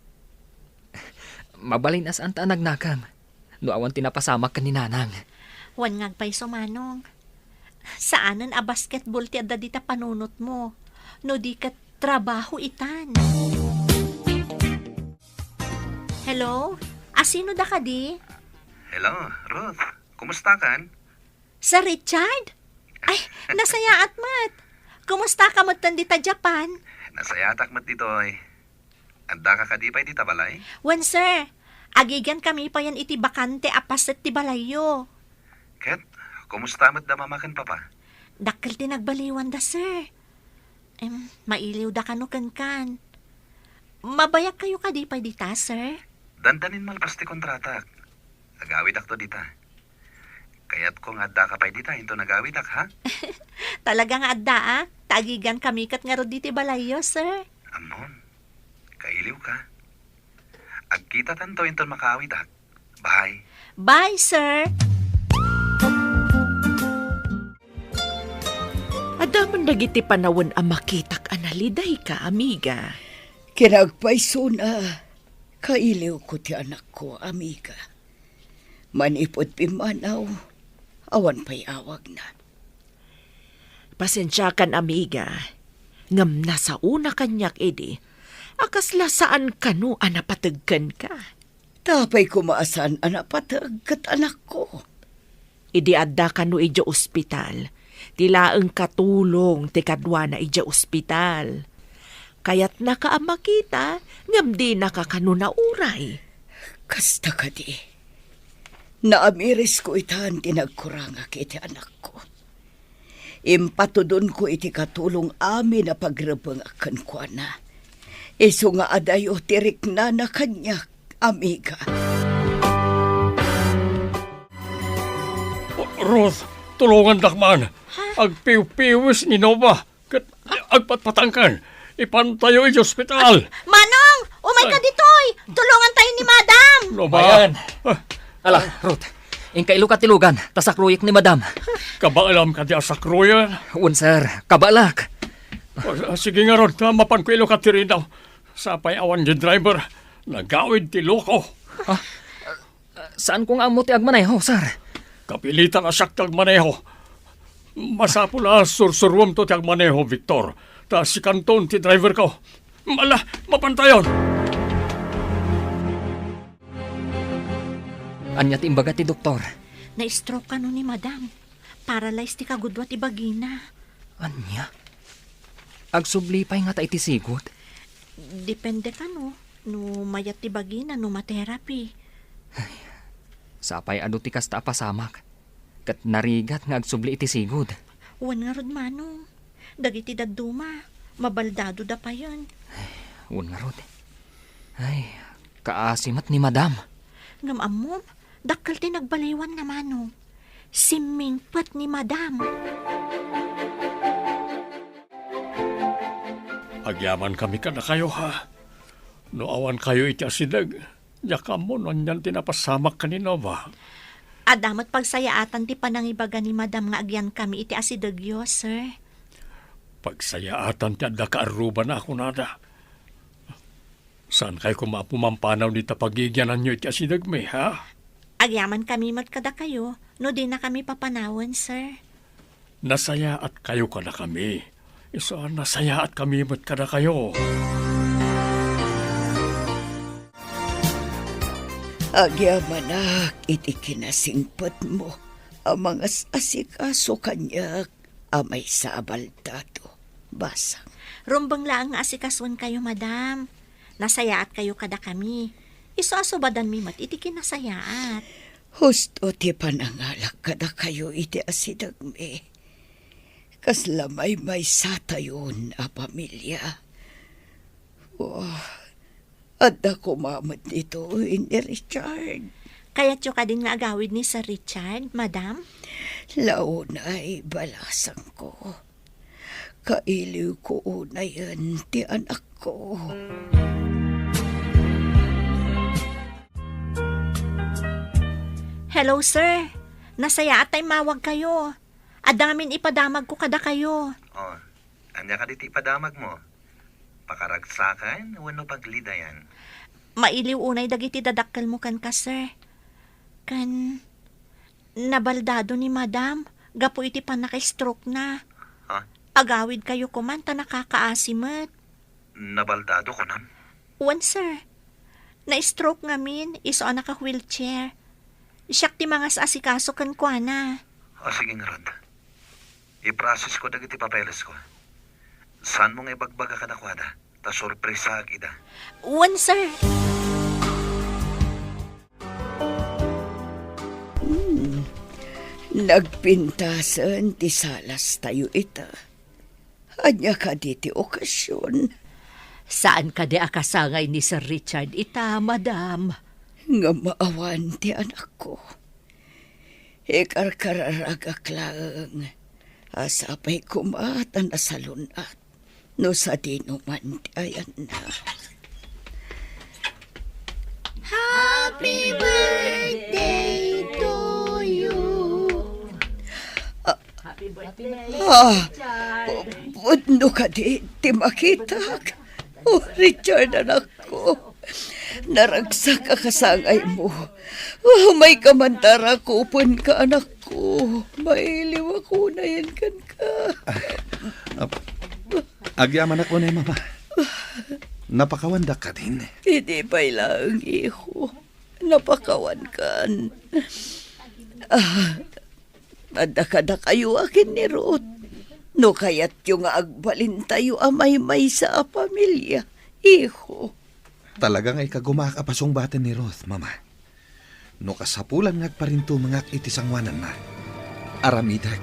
Mabalin a saanta a nagnakem no awan ti napasamak ken ni Nanang. Wen nga agpayso, Manong. Saanen a basketball ti adda dita panunotmo, no di ket trabaho itan. Hello? Asino da kadi? Hello, Ruth. Kumusta kan? Sir Richard? Ay, nasayaat met. Kumusta ka met dita Japan? Nasayaatak met ditoy. Adda ka kadi pay dita balay? Wen, sir. Agigian kami payen iti bakante a paset ti balayyo. Ket, Kumusta met da Mama ken Papa? Dakkel ti nagbaliwanda, sir. Em, mailiwda kano kenkan. Mabayagkayo kadi pay dita, sir? Dandanin malpas ti kontratak. Agawidakto dita. Kayatko nga addaka pay dita inton agawidak, ha? Talaga nga addaak, ta agigankami ket ngarud ditoy balayyo, sir. Ammom, kailiwka. Agkitatanto inton makaawidak. Bye. Bye, sir. Adda man dagiti panawen a makitak a nalidayka, amiga. Kinagpaysona, kailiwko ti anakko, amiga. Manipud pimmanaw, awan pay awagna. Pasensiakan, amiga, ngem nasaona kaniak idi a kasla saan kano a napateg kenka. Apay koma a saan a napateg ket anakko? Idi adda kano idiay ospital, ti laeng katulong ti kaduana idiay ospital. Kayatnaka a makita, ngem dinaka kano nauray. Kasta kadi, naamirisko itan ti nagkurangak iti anakko. Impatudonko iti katulong amin a pagrebengak kenkuana. Isu nga adayo ti riknana kaniak, amiga. Ruth, tulongandak man. Ha? Agpiwpiwis ni Nova. Ket agpatpatangkan. Ipantayo iti ospital. Manong, umayka ditoy. Tulongantayo ni Madam. Nova. Ayan. Ah. Ala, Ruth. Inka ilukat ti lugan, ta sakroyek ni Madam. Kabaalam kadi a sakroyen? Wen, sir. Kabaalak. Ah, sige ngarud, ta mapanko ilukat ti rinaw. Sapay awan ti driver. Nagawid ti loko. Ah, saanko nga ammo ti agmaneho, sir. Kapilitan a siak ti agmaneho. Masapul a sursuruamto ti agmaneho, Victor. Ta sikanton ti driverko. Ala, mapantayon! Ania ti imbaga ti doktor? Na-stroke kano ni Madam. Paralyze ti kagudua ti bagina. Ania? Agsubli pay ngata iti sigud? Depende kano no mayat ti bagina no ma-therapy. Ay, sapay adu ti kasta a pasamak. Ket narigat nga agsubli iti sigud. Wen ngarud, Manong. Dagiti dadduma, mabaldadoda payen. Ay, wen ngarud. Ay, kaasi met ni Madam. Ngem ammom, dakkel ti nagbaliwanna, Manong. Simmingpet ni Madam. Agyamankami kadakayo, ha? No awankayo iti asideg, diak ammo no anian ti napasamak ken ni Nova. Adda met pagsayaatan ti panangibaga ni Madam nga agyankami iti asidegyo, sir. Pagsayaatan ti adda kaarrubana a kunada. Saankayo koma a pumampanaw dita pagigyananyo iti asidegmi, ha? Agyamankami met kadakayo no dinakami papanawen, sir. Nasayaatkayo kadakami. Isu a nasayaatkami met kadakayo. Agyamanak iti kinasingpetmo a mangas-asikaso kaniak a maysa a baldado. Basang. Rumbeng laeng nga asikasoenkayo, Madam. Nasayaatkayo kadakami. Isu a subadanmi met iti kinasayaat. Husto ti panangalak kadakayo iti asidegmi. Kasla maymaysatayon a pamilia. Oh, adda koma met ditoy ni Richard. Kayatyo kadin nga agawid ni Sir Richard, Madam? Launay balasangko. Kailiwko unayen ti anakko. Hello, sir. Nasayaat ta immawagkayo. Adda ngamin ipadamagko kadakayo. Oh, ania kadi ti ipadamagmo? Pakaragsakan wenno paglidayan? Mailiw unay dagiti dadakkelmo kenka, sir. Ken nabaldado ni Madam gapu iti pannaka-stroke-na. Ha? Agawidkayo koman ta nakakaasi met. Nabaldado, kunam? Wen, sir. Na-stroke ngamin, isu a naka-wheelchair. Siak ti mangas-asikaso kenkuana. O, sige ngarud. Iprocess-ko dagiti papelesko. Saanmo nga ibagbaga kadakuada, ta sorpresaak ida. Wen, sir. Hmm. Nagpintasen ti salastayo ita. Ania kadi ti okasion? Saan kadi a kasangay ni Sir Richard ita, madam? Ngem awan ti anakko. Ikarkararagak laeng a sapay koma ta nasalun-at no sadino man ti ayanna. Happy birthday to you. Ah, ah, pu-, pudno kadi ti makitak? Oh, Richard, anakko. Naragsak a kasangaymo. Umayka man ta rakupenka, anakko. Mailiwak unayen kenka. Ah, agyamanak unay, Mama. Napakawandak kadin? Idi pay laeng, iho. Napakawankan. Ah, adda kadakayo a ken ni Ruth. No kayatyo nga agbalintayo a maymaysa a pamilia, iho. Talaga nga ikagumaak a pasungbaten ni Ruth, Mama. No kasapulan nga agparintumengak iti sangoananna, aramidek.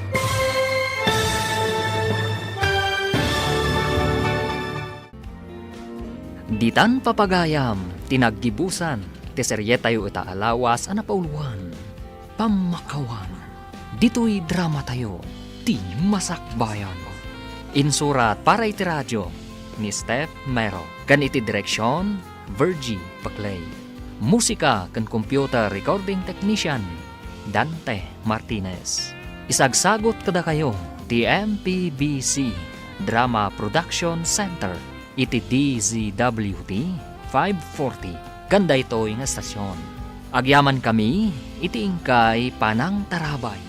Ditan papagayam ti naggibusan ti serietayo ita a lawas a napauluan, Pammakawan. Ditoy dramatayo, ti Masakbayan. Insurat para iti radio ni Steph Mero, ken iti direksion, Virgie Paclay. Musika ken computer recording technician, Dante Martinez. Isagsagut kadakayo ti M P B C Drama Production Center iti D Z W T five forty ken daytoy nga estasion. Agyamankami iti inkay panangtarabay.